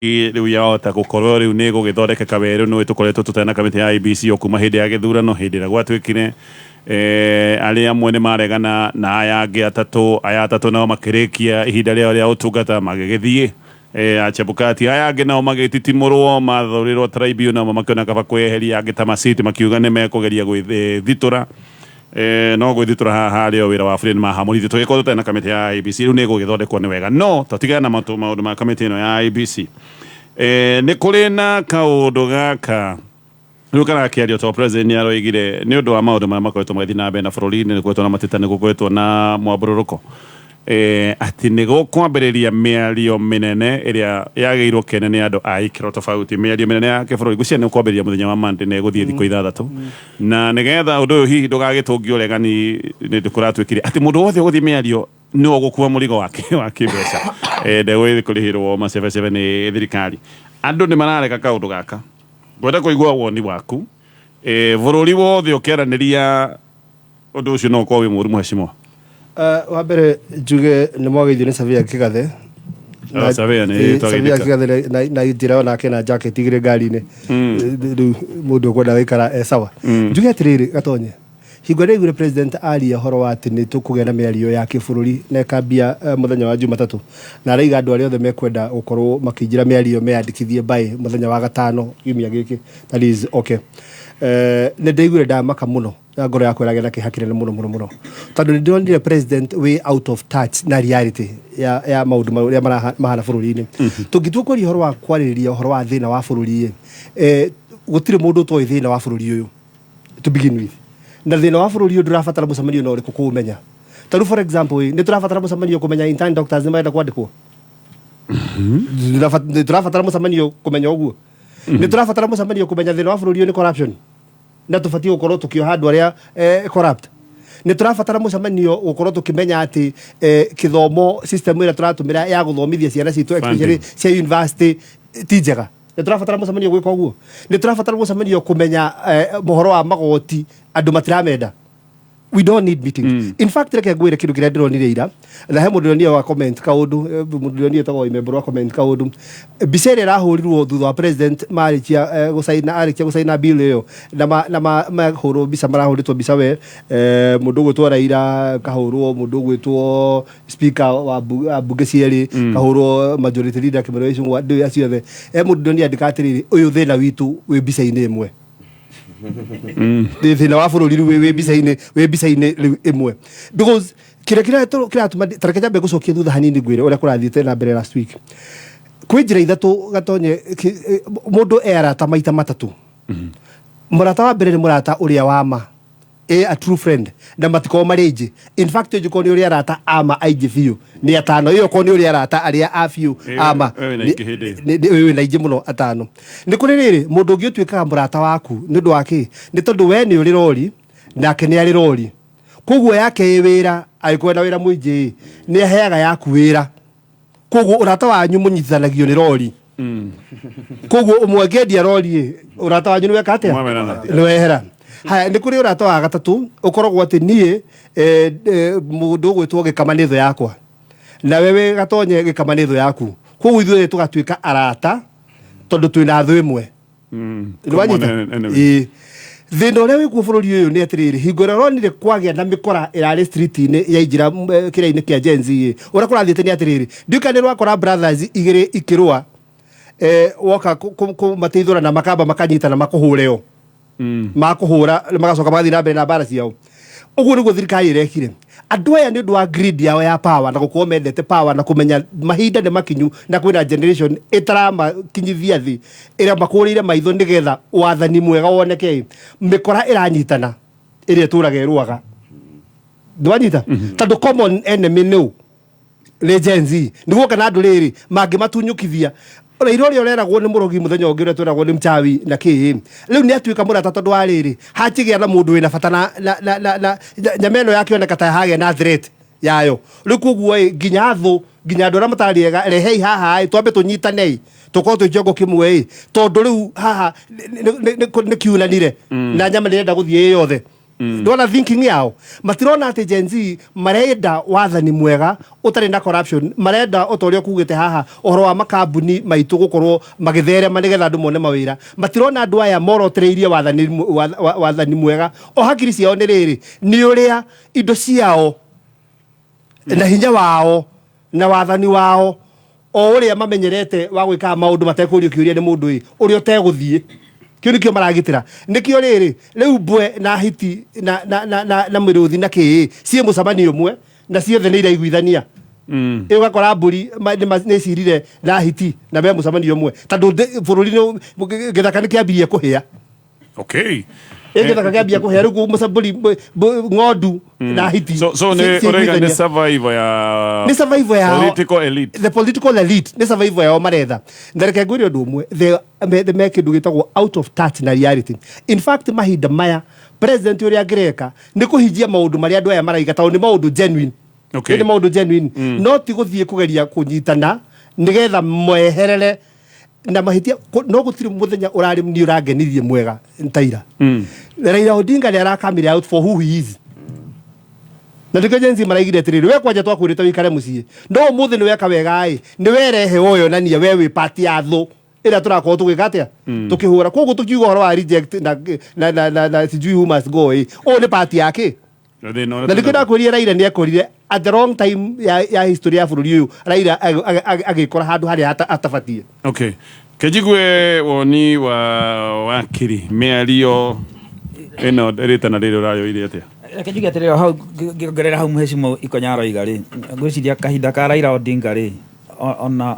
Rĩu yahota gũkorwo rĩu nĩ ĩgũgĩthondekeka werũ. Nĩ tũkoretwo tũtarĩ na kamĩtĩ ya IEBC o kuma hĩndĩ ya gĩthurano, hĩndĩ ĩrĩa gwatuĩkire arĩa amwe nĩ maregana na aya angĩ atatũ, aya atatũ nao makĩrĩkia ihinda rĩao rĩa ũtungata magĩgĩthiĩ a Chebukati, aya angĩ nao magĩtitimũrwo mathũrĩrwo tribunal, makĩona kaba kwĩyeheria, angĩ ta Masiti makiuga nĩ mekũgeria gwĩthitũra. No gwĩthitũra haha harĩ o wĩra wa bũrũri nĩ mahamũrithio. Tũgĩkorwo tũtarĩ na kamĩtĩ ya IEBC, rĩu nĩ ĩgũgĩthondekwo nĩ wega, no tũtigane na maũndũ ma kamĩtĩ ĩno ya IEBC. Nĩ kũrĩ na kaũndũ gaka rĩu karakĩario to president nĩ aroigire nĩ ũndũ wa maũndũ marĩa makoretwo magĩthiĩ na mbere na bũrũri-inĩ, nĩ gũkoretwo na mateta, nĩ gũkoretwo na mwambũrũrũko, atĩ nĩ gũkwambĩrĩria mĩario mĩnene ĩrĩa yagĩirwo kene nĩ andũ a ikĩro tofauti, mĩario mĩnene ya kĩbũrũri. Ngwĩciria nĩ ũkwambĩrĩria mũthenya wa Monday na ĩgũthiĩ thikũ 6, na nĩgetha ũndũ ũyũ hihi ndũgagĩtũngio ũregani, nĩ kũratuĩkire atĩ mũndũ wothe ũgũthiĩ mĩario nĩwe ũgũkua mũrigo wake wa kĩmbeca, ndegũgĩthiĩ kũrĩhĩrwo macebecebe nĩ thirikari. Andũ nĩ mararega kaũndũ gaka. Ngwenda kũigua woni waku. Bũrũri wothe ũkĩaranĩria, ũndũ ũcio no ũkorwo wĩ mũru, mheshimiwa? Wa mbere njuge nĩ mwageithio nĩ Savia Kĩgathe. Oh, Savia nĩ Savia twageithĩka. Kĩgathe na njĩra onake na jacket igĩrĩ ngari-inĩ. Rĩu mũndũ ũkwenda gũikara e sawa. Njuge atĩrĩrĩ, Gatonye, hingo ĩrĩa ndaiguire president aria ũhoro wa atĩ nĩ tũkũgĩa na mĩario ya kĩbũrũri na ĩkambia mũthenya wa Jumatatũ, na araiga andũ arĩa othe mekwenda gũkorwo makĩingĩra mĩario meyandĩkithie by mũthenya wa gatano kiumia gĩkĩ, that is okay. Nĩ ndaiguire ndamaka mũno na ngoro yakwa ĩragĩa na kĩeha kĩnene mũno mũno mũno, tondũ nĩ ndĩronire president wĩ out of touch na reality ya maũndũ marĩa mahana bũrũri-inĩ. Tũngĩtua kwaria ũhoro wa kwarĩrĩria ũhoro wa thĩna wa bũrũri, gũtirĩ mũndũ ũtoĩ thĩna wa bũrũri ũyũ to begin with, na thĩna wa bũrũri ũyũ ndũrabatara mũcemanio na ũrĩkũ kũũmenya. Ta rĩu, for example, nĩ tũrabatara mũcemanio kũmenya intern doctors nĩ marenda kwandĩkwo? Nĩ tũrabatara mũcemanio kũmenya ũguo? Nĩ tũrabatara mũcemanio kũmenya thĩna wa bũrũri ũyũ nĩ corruption na tũbatiĩ gũkorwo tũkĩoha andũ arĩa corrupt? Nĩ tũrabatara mũcemanio gũkorwo tũkĩmenya atĩ kĩthomo system ĩrĩa tũratũmĩra ya gũthomithia ciana citũ, especially cia university, ti njega? Nĩ tũrabatara mũcemanio gwĩka ũguo? Nĩ tũrabatara mũcemanio kũmenya mohoro wa magoti andũ matiramenda? We don't need meetings. In fact, reke ngwĩre kĩndũ kĩrĩa ndĩronire ira, na he mũndũ ndĩronire wa comment kaũndũ, mũndũ ndĩronire etagwo Imembũrũ wa comment kaũndũ, mbica ĩrĩa ĩrahũrirwo thutha wa president marĩkia gũcaina, arĩkia gũcaina bill ĩyo, na mahũrwo mbica, marahũrĩtwo mbica we mũndũ ũgwĩtwo Raila, kahũrwo mũndũ ũgwĩtwo speaker wa mbunge cierĩ, kahũrwo majority leader Kĩmani wa Ichung'wa, ndũĩ acio othe. Mũndũ ndĩronire andĩka atĩrĩrĩ, "Ũyũ thĩna witũ wĩ mbica-inĩ ĩmwe." Thĩ thĩna wa bũrũri rĩu wĩ mbica-inĩ rĩu ĩmwe, because kĩrĩa kĩratũma, tareke nyambe gũcokia thutha hanini ngwĩre ũrĩa kũrathiĩte na mbere last week. Kwĩ njĩra ithatũ, Gatonye, mũndũ e arata maita matatũ. Mũrata wa mbere nĩ mũrata ũrĩa wa ma, a true friend, na matikorwo marĩ aingĩ. In fact, ũngĩkorwo nĩ ũrĩ arata ama aingĩ biũ nĩ atano. Ĩyo korwo nĩ ũrĩ arata arĩa a biũ ama. Wewe na aingĩ hĩndĩ ĩyo. Wĩ na aingĩ mũno, atano. Nĩ kũrĩ rĩrĩ mũndũ ũngĩ ũtuĩkaga mũrata waku nĩ ũndũ wa kĩ? Nĩ tondũ we nĩ ũrĩ rori nake nĩ arĩ rori, koguo yake ĩ wĩra, angĩkorwo na wĩra mũingĩ nĩ aheaga yaku wĩra, koguo ũrata wanyu mũnyitithanagio nĩ rori. Koguo ũmwe angĩendia rori ĩ, ũrata wanyu nĩ weka atĩa? Mwamerana. Nĩ wehera. Haya, nĩ kũrĩ ũrata wa gatatũ ũkoragwo atĩ niĩ mũndũ ũgwĩtwo Gĩkama nĩ thũ yakwa, nawe wĩ Gatonye Gĩkama nĩ thũ yaku, koguo ithuĩ tũgatuĩka arata tondũ twĩna thũ ĩmwe. Nĩwanyita? Common enemy. Ĩĩ. Thĩna ũrĩa wĩkuo bũrũri ũyũ nĩ atĩrĩrĩ, hingo ĩrĩa ũronire kwagĩa na mĩkora ĩrarĩ street-inĩ yaingĩra kĩrĩa-inĩ kĩa Gen Z ĩ, ũrĩa kũrathiĩte nĩ atĩrĩrĩ, ndiũĩ kana nĩ rwakora brothers igĩrĩ ikĩrũa, woka kũmateithũra na makamba makanyitana makũhũre o makũhũra, magacoka magathiĩ na mbere na mbara ciao. Ũguo nĩguo thirikari ĩrekire. Andũ aya nĩ ũndũ wa greed yao ya power na gũkorwo mendete power na kũmenya mahinda nĩ makinyu na kwĩna generation ĩtaramakinyithia thĩ ĩrĩa makũrĩire maitho nĩgetha wathani mwega woneke, mĩkora ĩranyitana ĩrĩa ĩtũraga ĩrũaga. Nĩwanyita? Tondũ common enemy nĩ nĩ Gen Z. Nĩguo kana andũ rĩrĩ mangĩmatunyũkithia Raila ũrĩa ũreragwo nĩ mũrogi, mũthenya ũngĩ ũrĩa twĩragwo nĩ mchawi na kĩ, rĩu nĩ atuĩka mũrata, tondũ wa rĩrĩ hakĩgĩa na mũndũ wĩna bata na nyama ĩno yakĩoneka ta hagĩa na threat yayo. Rĩu koguo ĩ, nginya thũ, nginya andũ arĩa matarĩ ega, rehei haha ĩ, twambe tũnyitanei tũkorwo twĩ kĩongo kĩmwe ĩ, tondũ rĩu haha nĩ kiunanire na nyama nĩ ĩrenda gũthiĩ ĩ yothe. Ndona thinking yao, matirona atĩ Gen Z marenda wathani mwega ũtarĩ na corruption. Marenda o ta ũrĩa ũkugĩte haha ũhoro wa makambuni maitũ gũkorwo magĩtherema nĩgetha andũ mone mawĩra. Matirona andũ aya morotereirie wathani mwega. O hakiri ciao nĩ rĩrĩ, nĩ ũrĩa indo ciao na hinya wao na wathani wao o ũrĩa mamenyerete wa gwĩkaga maũndũ matekũrio kĩũria nĩ mũndũ ĩ ũrĩa ũtegũthiĩ. Kĩu nĩkĩo maragitĩra. Nĩkĩo rĩrĩ rĩu mbwe na hiti na mĩrũthi na kĩĩ ciĩ mũcemanio ũmwe na ciothe nĩ iraiguithania. Ĩ ũgakora mbũri nĩ cirire na hiti na me mũcemanio ũmwe tondũ bũrũri gĩthaka nĩ kĩambirie kũhĩa. Ĩ gĩthaka kĩambia kũhĩa rĩu mbũri, ng'ondu na hiti So nĩ ũraiga nĩ survival ya nĩ survival yao. Political elite. The political elite, nĩ survival yao maretha. Na reke ngwĩre ũndũ ũmwe, me kĩndũ gĩtagwo out of touch na reality. In fact, mahinda maya president ũrĩa angĩreka nĩ kũhingia maũndũ marĩa andũ aya maraiga tondũ nĩ maũndũ genuine. Nĩ maũndũ genuine, no ti gũthiĩ kũgeria kũnyitana nĩgetha mweherere na mahĩtia. No gũtirĩ mũthenya ũrarĩ niĩ ũrangenirie mwega taira. Raila Odinga nĩ arakamire out for who he is, na nĩkĩo Gen Z maraigire atĩrĩrĩ, we kwanja twakwĩrĩte wĩikare mũciĩ, no ũmũthĩ nĩ weka wega ĩ, nĩ werehe woyonania we wĩ part ya thũ ĩrĩa tũrakorwo tũgĩka atĩa, tũkĩhũra. Koguo tũkiuga ũhoro wa reject na sijui who must go ĩ, ũyũ nĩ part yake. Thĩna ũrĩa Na nĩkĩo ndakwĩrire Raila nĩ ekorire at the wrong time ya history ya bũrũri ũyũ. Raila agĩkora handũ harĩa atabatiĩ. Okay, kenjigue woni wa wakiri, mĩario ĩno rĩtana rĩrĩ ũrayoire atĩa? Reke njuge atĩrĩrĩ, o hau ngĩongerera hau mheshimiwa Ikonya aroiga rĩ, ngwĩciria kahinda ka Raila Odinga rĩ, ona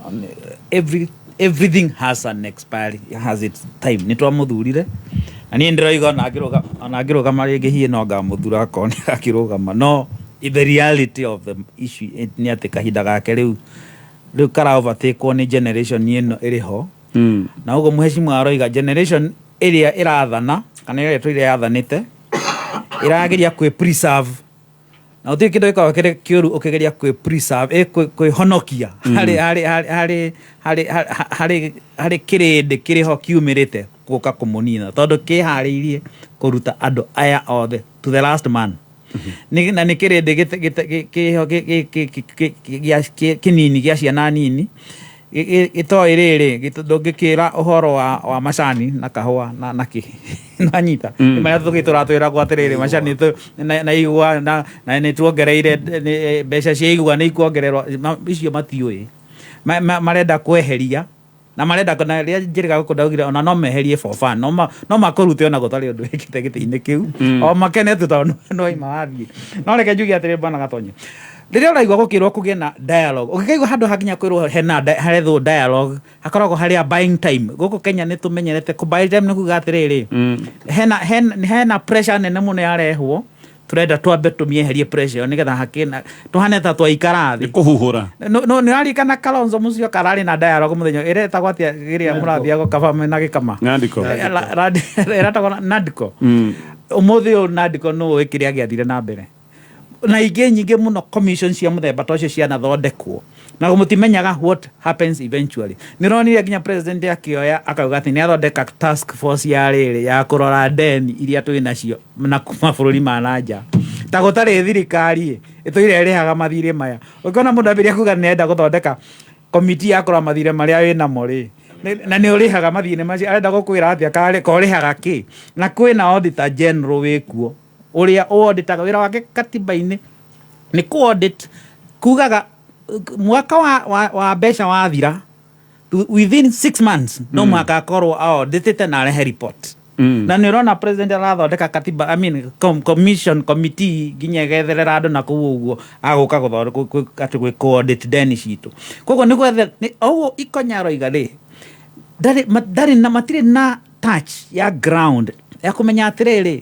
everything has an expiry, has its time. Nĩ twamũthurire na niĩ ndĩroiga ona angĩrũgama rĩngĩ hiĩ no ngamũthura akorwo nĩ agakĩrũgama. No the reality of the issue nĩ atĩ kahinda gake rĩu kara overtakewo nĩ generation ĩno ĩrĩ ho. Na ũguo mheshimiwa aroiga, generation ĩrĩa ĩrathana kana ĩrĩa ĩtũire yathanĩte ĩrageria kwĩ preserve, na gũtirĩ kĩndũ gĩkoragwo kĩrĩ kĩũru ũkĩgeria kwĩ preserve, kwĩhonokia harĩ kĩrĩndĩ kĩrĩ ho kiumĩrĩte gũka kũmũnina, tondũ kĩharĩirie kũruta andũ aya othe to the last man. Na nĩ kĩrĩndĩ kĩho kĩnini gĩa ciana nini gĩtoĩ rĩrĩ, ndũngĩkĩra ũhoro wa macani na kahũa na kĩ nanyita marĩa tũgĩtũra twĩragwo atĩrĩrĩ, macani na igwa na nĩ tuongereire mbeca cia igwa, nĩ ikuongererwo. Icio matiũĩ. Marenda kweheria na marenda na rĩrĩa njĩrĩga gũkũ ndaugire ona no meherie for fun, no makũrute ona gũtarĩ ũndũ wĩkĩte gĩtĩ-inĩ kĩu, o makene tu tondũ no ima wathiĩ. No reke njuge atĩrĩ, bwana Gatonye, rĩrĩa ũraigua gũkĩrwo kũgĩe na dialogue, ũngĩkaigua handũ hakinya kwĩrwo hena harethwo dialogue, hakoragwo harĩ a buying time. Gũkũ Kenya nĩ tũmenyerete kũ buy time, nĩ kuga atĩrĩrĩ, hena pressure nene mũno yarehwo, tũrenda twambe tũmĩeherie pressure ĩyo nĩgetha hakĩna tũhane ta twaikara thĩ. Nĩ kũhuhũra. No nĩ ũraririkana Kalonzo Musyoka ararĩ na dialogue mũthenya ĩretagwo atĩa ĩrĩa mũrathiaga gũkaba na gĩkama? Nandiko. Ĩretagwo Nandiko. Ũmũthĩ ũyũ Nandiko nũ ũĩ kĩrĩa gĩathire na mbere na ingĩ nyingĩ mũno, commission cia mũthemba ta ũcio cianathondekwo na mũtimenyaga what happens eventually. Nĩ ũronire nginya president akĩoya akauga atĩ nĩ athondeka task force ya rĩrĩ ya kũrora ndeni iria twĩ nacio na mabũrũri ma na nja, ta gũtarĩ thirikari ĩtũire ĩrĩhaga mathirĩ maya. Ũngĩona mũndũ ambĩrĩria kuga nĩ arenda gũthondeka komiti ya kũrora mathirĩ marĩa wĩ namo rĩ, na nĩ ũrĩhaga mathirĩ macio, arenda gũkwĩra atĩa? Karĩ ko ũrĩhaga kĩ? Na kwĩna auditor general wĩkuo ũrĩa ũauditaga, wĩra wake katiba-inĩ nĩ kũ audit, kugaga mwaka wa mbeca wathira, within 6 months no mũhaka akorwo auditĩte na arehe report. Na nĩ ũrona president arathondeka katiba, I mean, commission, committee nginya ĩgetherera andũ na kũu ũguo agũka atĩ gwĩkwo audit ndeni citũ. Koguo nĩ gwethe ũguo Ikonya aroiga rĩ, ndarĩ na matirĩ na touch ya ground ya kũmenya atĩrĩrĩ,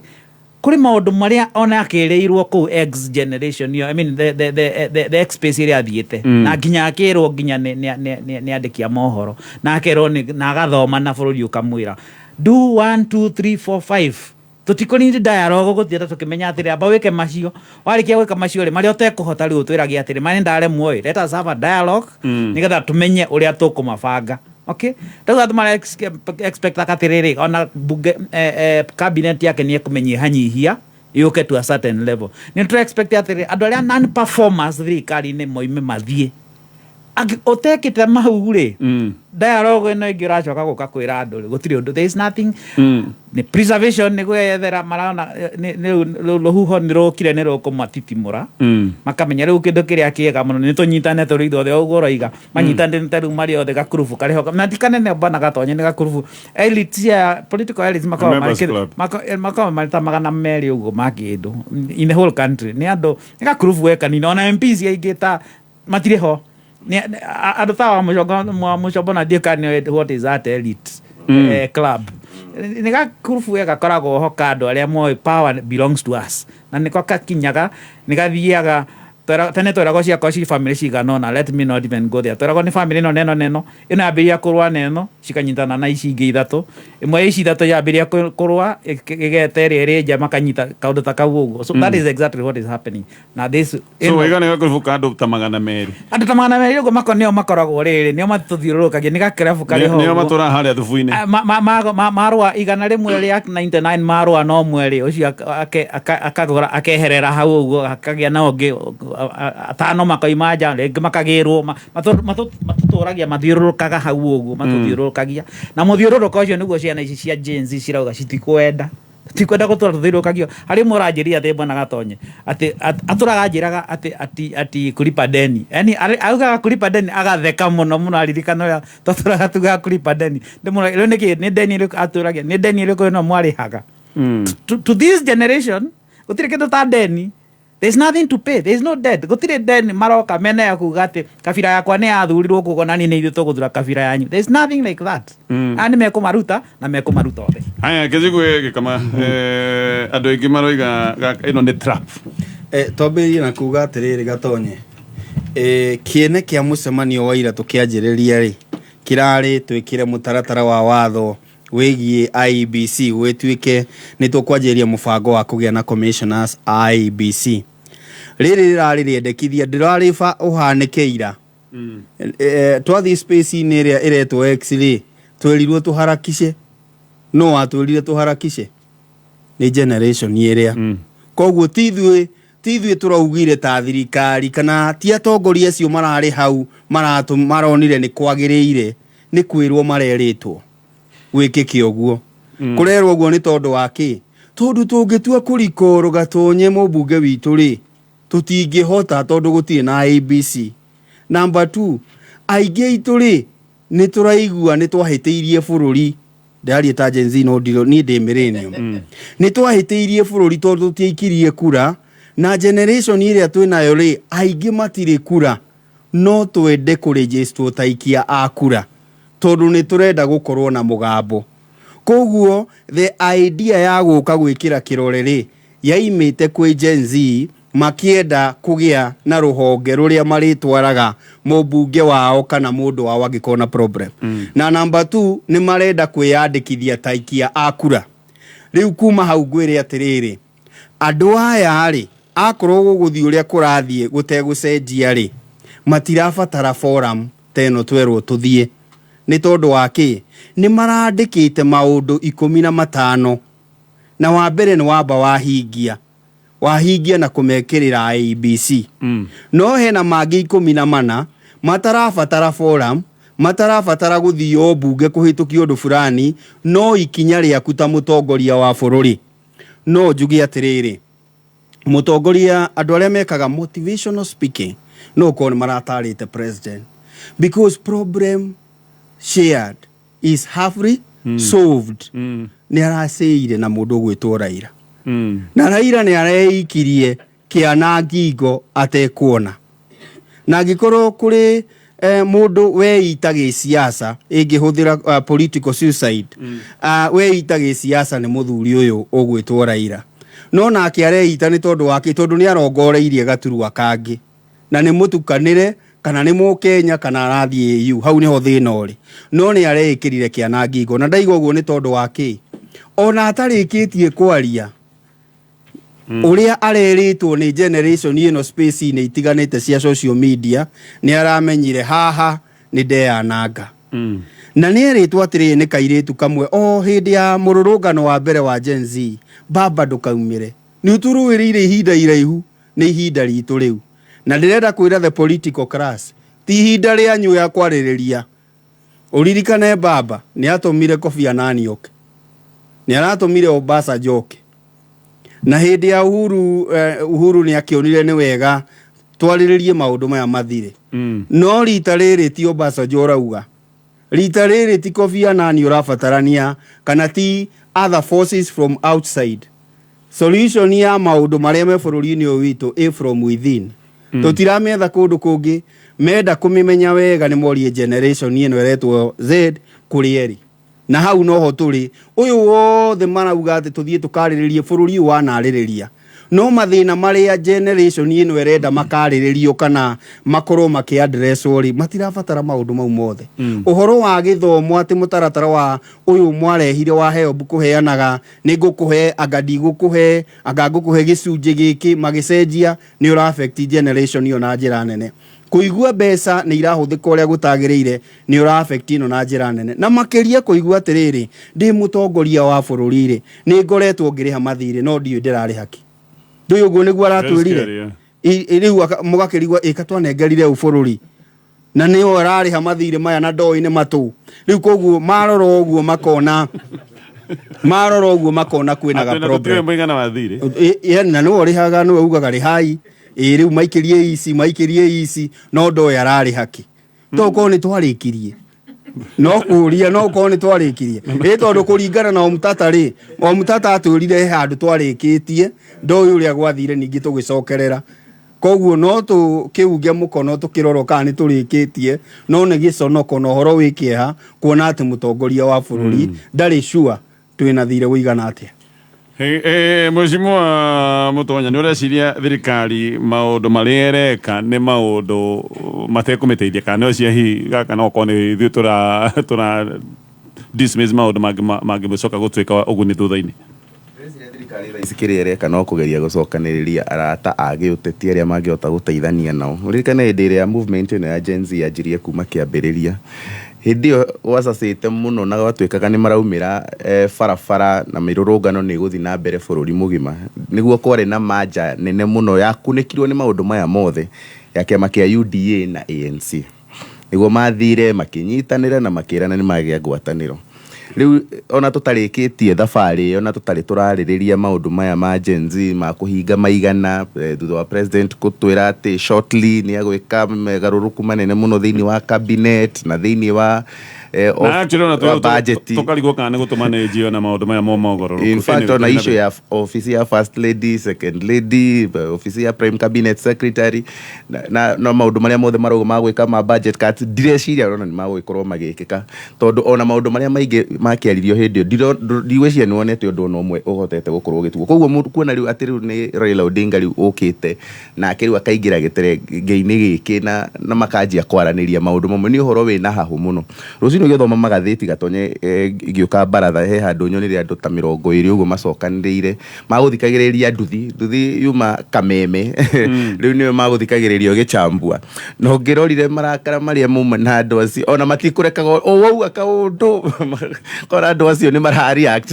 kũrĩ maũndũ marĩa ona akĩrĩirwo kũu X generation ĩyo, I mean the X space ĩrĩa athiĩte na nginya akĩrwo nginya nĩ andĩki a mohoro na akerwo na agathoma na bũrũri ũkamwĩra do 1 2 3 4 5. Tũtikũnindi dialogue gũthiĩ tũkĩmenya atĩrĩ, amba wĩke macio, warĩkia gwĩka macio rĩ, marĩa ũtekũhota rĩu ũtwĩrage atĩrĩ, marĩa ndaremwo ĩ, let us have a dialogue nĩgetha tũmenye ũrĩa tũkũmabanga. Okay, rĩu andũ mara expect atĩrĩrĩ, ona bunge, cabinet yake nĩ ekũmenyihanyihia. Yũke to a certain level. Nĩ tũ expect atĩrĩ, andũ arĩa non performers thirikari-inĩ moime mathiĩ. Ũtekĩte mau rĩ, dialogue ĩno ĩngĩ ũracoka gũka kwĩra andũ rĩ, gũtirĩ ũndũ, there is nothing. Nĩ preservation, nĩ gwethera marona rĩu rũhuho nĩ rũkire, nĩ rũkũmatitimũra. Makamenya rĩu kĩndũ kĩrĩa kĩega mũno nĩ tũnyitane tũrĩ ithuothe, ũguo ũroiga manyitanĩte rĩu marĩ othe, gakurubu karĩ ho na ti kanene bana Gatonye, nĩ gakurubu elite cia political elites makoragwo Members marĩ club. Makoragwo marĩ ta 200 ũguo ma kĩndũ in the whole country. Nĩ andũ, nĩ gakurubu we kanini, ona MPs aingĩ ta matirĩ ho. Andũ ta wa Mũcongo na ndiũ kana nĩoĩ what is that elite club. Nĩ gakurubu we gakoragwo ho ka andũ arĩa moĩ power belongs to us, na nĩko gakinyaga, nĩ gathiaga. Tene tweragwo ciakorwo ci family cigana ũna, let me not even go there, tweragwo nĩ family ĩno neno neno ĩno yambĩrĩria kũrũa neno cikanyitana na ici ingĩ ithatũ, ĩmwe ya ici ithatũ yambĩrĩria kũrũa ĩgeta ĩrĩa ĩrĩ nja, makanyita kaũndũ ta kau ũguo. So that is exactly what is happening na this So waiga nĩ gakurubu ka andũ ta 200? Andũ ta 200 ũguo mako nĩo makoragwo rĩrĩ, nĩo matũthiũrũrũkagia, nĩ gakĩrabu karĩ ho Nĩo ũguo. matũraga harĩa thubu-inĩ. Ah, marũa 199, marũa no ũmwe rĩ, ũcio akagũra akeherera hau ũguo, akagĩa na ũngĩ, atano makoima nja rĩngĩ, makagĩrwo matũtũragia, mathiũrũrũkaga hau ũguo, matũthiũrũrũkagia, na mũthiũrũrũko ũcio nĩguo ciana ici cia Gen Z cirauga citikwenda, tikwenda gũtũra tũthiũrũrũkagio. Harĩ ũmwe ũranjĩrire atĩ bwana Gatonye atĩ atũraga anjĩraga atĩ ati kulipa deni, yani augaga kulipa deni agatheka mũno mũno, aririkana ũrĩa twatũraga tugaga kulipa deni. Ndĩmũra rĩu nĩkĩ, nĩ deni ĩrĩkũ atũragia, nĩ deni ĩrĩkũ ĩno mwarĩhaga? To this generation gũtirĩ kĩndũ ta deni. There's nothing to pay. There's no debt. Gũtirĩ deni maroka mena ya kuga atĩ kabira yakwa nĩ yathurirwo koguo na niĩ nĩ ithuĩ tũgũthura kabira yanyu. There's nothing like that. Aya nĩ mekũmaruta na mekũmaruta othe. Haya, kĩnjigue gĩkama, andũ aingĩ maroiga ĩno nĩ trap. Twambĩrĩrie na kuga atĩrĩrĩ, Gatonye, kĩene kĩa mũcemanio wa ira tũkĩanjĩrĩria rĩ, kĩrarĩ twĩkĩre mũtaratara wa watho wĩgiĩ IEBC, gwĩtuĩke nĩ tũkwanjĩrĩria mũbango wa kũgĩa na commissioners a IEBC. Rĩrĩ rĩrarĩ rĩendekithia, ndĩrarĩ ũhanĩke ira. Twathiĩ space-inĩ ĩrĩa ĩretwo X rĩ, twerirwo tũharakice. No watwĩrire tũharakice nĩ generation ĩrĩa. Koguo ti ithuĩ tũraugire ta thirikari, kana ti atongoria acio mararĩ hau maronire nĩ kwagĩrĩire, nĩ kwĩrwo marerĩtwo gwĩkĩke ũguo. Kũrerwo ũguo nĩ tondũ wa kĩ? Tondũ tũngĩtua kũrikoro Gatonye mũmbunge witũ rĩ, tũtingĩhota tondũ gũtirĩ na IEBC. Number two, aingĩ aitũ rĩ, nĩ tũraigua nĩ twahĩtĩirie bũrũri. Ndĩraria ta Gen Z, no ndirĩ niĩ ndĩ millennium. Nĩ twahĩtĩirie bũrũri tondũ tũtiaikirie kura, na generation ĩrĩa twĩnayo rĩ, aingĩ matirĩ kura, no twende kũregistrwo ta aikia a kura tondũ nĩ tũrenda gũkorwo na mũgambo. Koguo the idea ya gũka gwĩkĩra kĩrore rĩ, yaimĩte kwĩ Gen Z makĩenda kũgĩa na rũhonge rũrĩa marĩtwaraga mũmbunge wao kana mũndũ wao angĩkorwo na problem. Na number two, nĩ marenda kwĩyandĩkithia ta aikia a kura. Rĩu kuma hau ngwĩre atĩrĩrĩ, andũ aya rĩ, akorwo gũgũthiĩ ũrĩa kũrathiĩ gũtegũcenjia rĩ, matirabatara forum ta ĩno twerwo tũthiĩ. Nĩ tondũ wa kĩ? Nĩ marandĩkĩte maũndũ 15, na wa mbere nĩ wamba wahingia wahingia na kũmekĩrĩra IEBC. No hena mangĩ 14 matarabatara forum, matarabatara gũthio mbunge kũhĩtũkia ũndũ fulani, no ikinya rĩaku ta mũtongoria wa bũrũri. No njuge atĩrĩrĩ, mũtongoria, andũ arĩa mekaga motivational speaking no ũkorwo nĩ maratarĩte president, because problem shared is halfly solved. Nĩ aracĩire na mũndũ ũgwĩtwo Raila, na Raila nĩ areikirie kĩana ngingo atekuona, na angĩkorwo kũrĩ mũndũ weita gĩsiasa ĩngĩhũthĩra political suicide, weita gĩsiasa nĩ mũthuri ũyũ ũgwĩtwo Raila. No nake areita nĩ tondũ wake, tondũ nĩ arongoreirie gaturwa kangĩ, na nĩ mũtukanĩre kana nĩ mũkenya kana arathiĩ AU, hau nĩho thĩna ũrĩ. No nĩ areĩkĩrire kĩana ngingo, na ndaiga ũguo nĩ tondũ wa kĩ? Ona atarĩkĩtie kwaria, ũrĩa arerĩtwo nĩ generation ĩno space-inĩ itiganĩte cia social media, nĩ aramenyire haha nĩ ndeyananga. Na nĩ erĩtwo atĩrĩrĩ nĩ kairĩtu kamwe o hĩndĩ ya mũrũrũngano wa mbere wa Gen Z, baba ndũkaumĩre. Nĩ ũtũrũĩrĩire ihinda iraihu, nĩ ihinda ritũ rĩu. Na ndĩrenda kwĩra the political class, ti ihinda rĩanyu ya kwarĩrĩria. Ũririkane baba nĩ atũmire Kofi Annan oke, nĩ aratũmire Obasanjo oke, na hĩndĩ ya Uhuru, Uhuru nĩ akĩonire nĩ wega twarĩrĩrie maũndũ maya mathire. No rita rĩrĩ ti Obasanjo ũrauga, rita rĩrĩ ti Kofi Annan ũrabatarania, kana ti other forces from outside. Solution ya maũndũ marĩa me bũrũri-inĩ ũyũ witũ ĩ from within. Tũtiramĩetha kũndũ kũngĩ. Menda kũmĩmenya wega nĩ morie generation ĩno ĩretwo Z kũrĩ ĩrĩ, na hau noho tũrĩ. Ũyũ wothe marauga atĩ tũthiĩ tũkarĩrĩrie bũrũri ũyũ wanarĩrĩria, no mathĩna marĩa generation ĩno ĩrenda makarĩrĩrio kana makorwo makĩaddresswo rĩ, matirabatara maũndũ mau mothe. Ũhoro wa gĩthomo, atĩ mũtaratara wa ũyũ mwarehire wa HELB, kũheanaga nĩ ngũkũhe anga ndigũkũhe, anga ngũkũhe gĩcunjĩ gĩkĩ, magĩcenjia, nĩ ũra affect generation ĩyo na njĩra nene. Kũigua mbeca nĩ irahũthĩka ũrĩa gũtagĩrĩire nĩ ũra affect ĩno na njĩra nene, na makĩria kũigua atĩrĩrĩ, ndĩ mũtongoria wa bũrũri rĩ, nĩ ngoretwo ngĩrĩha mathirĩ no ndiũĩ ndĩrarĩha kĩ. Ndũĩ ũguo nĩguo aratwĩrire. Rĩu mũgakĩrigwo ĩka twanengerire ũ bũrũri na nĩo ararĩha mathirĩ maya na ndoĩ nĩ matũ. Rĩu koguo marora ũguo makona, marora ũguo makona kwĩna ga problem. Mũigana wa thirĩ. Na nĩwe ũrĩhaga, nĩwe ugaga rĩhai ĩ rĩu maikĩrie ici, maikĩrie ici, no ndoĩ ararĩha kĩ. To korwo nĩ twarĩkirie, no kũria, no korwo nĩ twarĩkirie ĩ, tondũ kũringana na Omtata rĩ, Omtata atwĩrire he handũ twarĩkĩtie, ndoĩ ũrĩa gwathire ningĩ tũgĩcokerera. Koguo no tũkĩunge mũkono tũkĩrora kana nĩ tũrĩkĩtie, no nĩ gĩconoko na ũhoro wĩ kĩeha kuona atĩ mũtongoria wa bũrũri ndarĩ sure twĩna thirĩ ũigana atĩa. Mheshimiwa Mutonya, nĩ ũreciria thirikari maũndũ marĩa ĩreka nĩ maũndũ matekũmĩteithia, kana no cia hihi gaka no korwo nĩ ithuĩ tũra dismiss maũndũ mangĩcoka gũtuĩka ũguni thutha-inĩ? Ndĩreciria thirikari thaa ici kĩrĩa ĩreka no kũgeria gũcokanĩrĩria arata a gĩũteti arĩa mangĩhota gũteithania nao. Ũririkane hĩndĩ ĩrĩa movement ĩno ya Gen Z yanjirie kuma kĩambĩrĩria, hĩndĩ ĩyo gwacacĩte mũno na gwatuĩkaga nĩ maraumĩra barabara na mĩrũrũngano nĩ ĩgũthiĩ na mbere bũrũri mũgima, nĩguo kwarĩ na manja nene mũno yakunĩkirwo nĩ maũndũ maya mothe ya kĩama kĩa UDA na ANC, nĩguo mathire makĩnyitanĩra na makĩrana nĩ magĩa ngwatanĩro. Rĩu ona tũtarĩkĩtie thabarĩ ĩyo na tũtarĩ tũrarĩrĩria maũndũ maya ma Gen Z ma kũhinga maigana, thutha wa president gũtwĩra atĩ shortly nĩ agwĩka megarũrũku manene mũno thĩinĩ wa cabinet na thĩinĩ wa Na actually ona wa budget. Tũkarigwo kana nĩ gũtũmanĩnjio na maũndũ maya mo mogarũrũku. In fact, Anyway, ona tũthiĩ na issue mbere. ya ofisi ya first lady, second lady, ofisi ya prime cabinet secretary na maũndũ marĩa mothe marauga magwĩka ma budget cuts, ndireciria ona nĩ magũgĩkorwo magĩkĩka, tondũ ona maũndũ marĩa maingĩ makĩaririo hĩndĩ ĩyo ndigwĩciria nĩ wonete ũndũ ona ũmwe ũhotete gũkorwo ũgĩtuo. Koguo mũndũ kuona rĩu atĩ rĩu nĩ Raila Odinga rĩu ũkĩte nake rĩu akaingĩra gĩterenge-inĩ gĩkĩ na makanjia kwaranĩria maũndũ mamwe, nĩ ũhoro wĩna hahũ mũno. Rũcinĩ ũgĩthoma magathĩti gatonye, ngĩũka baratha he handũ nyonire andũ ta 20 ũguo macokanĩrĩire magũthikagĩrĩria nduthi, nduthi yuma Kameme, rĩu nĩwe magũthikagĩrĩria ũgĩchambua, na ũngĩrorire marakara marĩa mauma na andũ acio, ona matikũrekaga o wauga kaũndũ, kora andũ acio nĩ mara react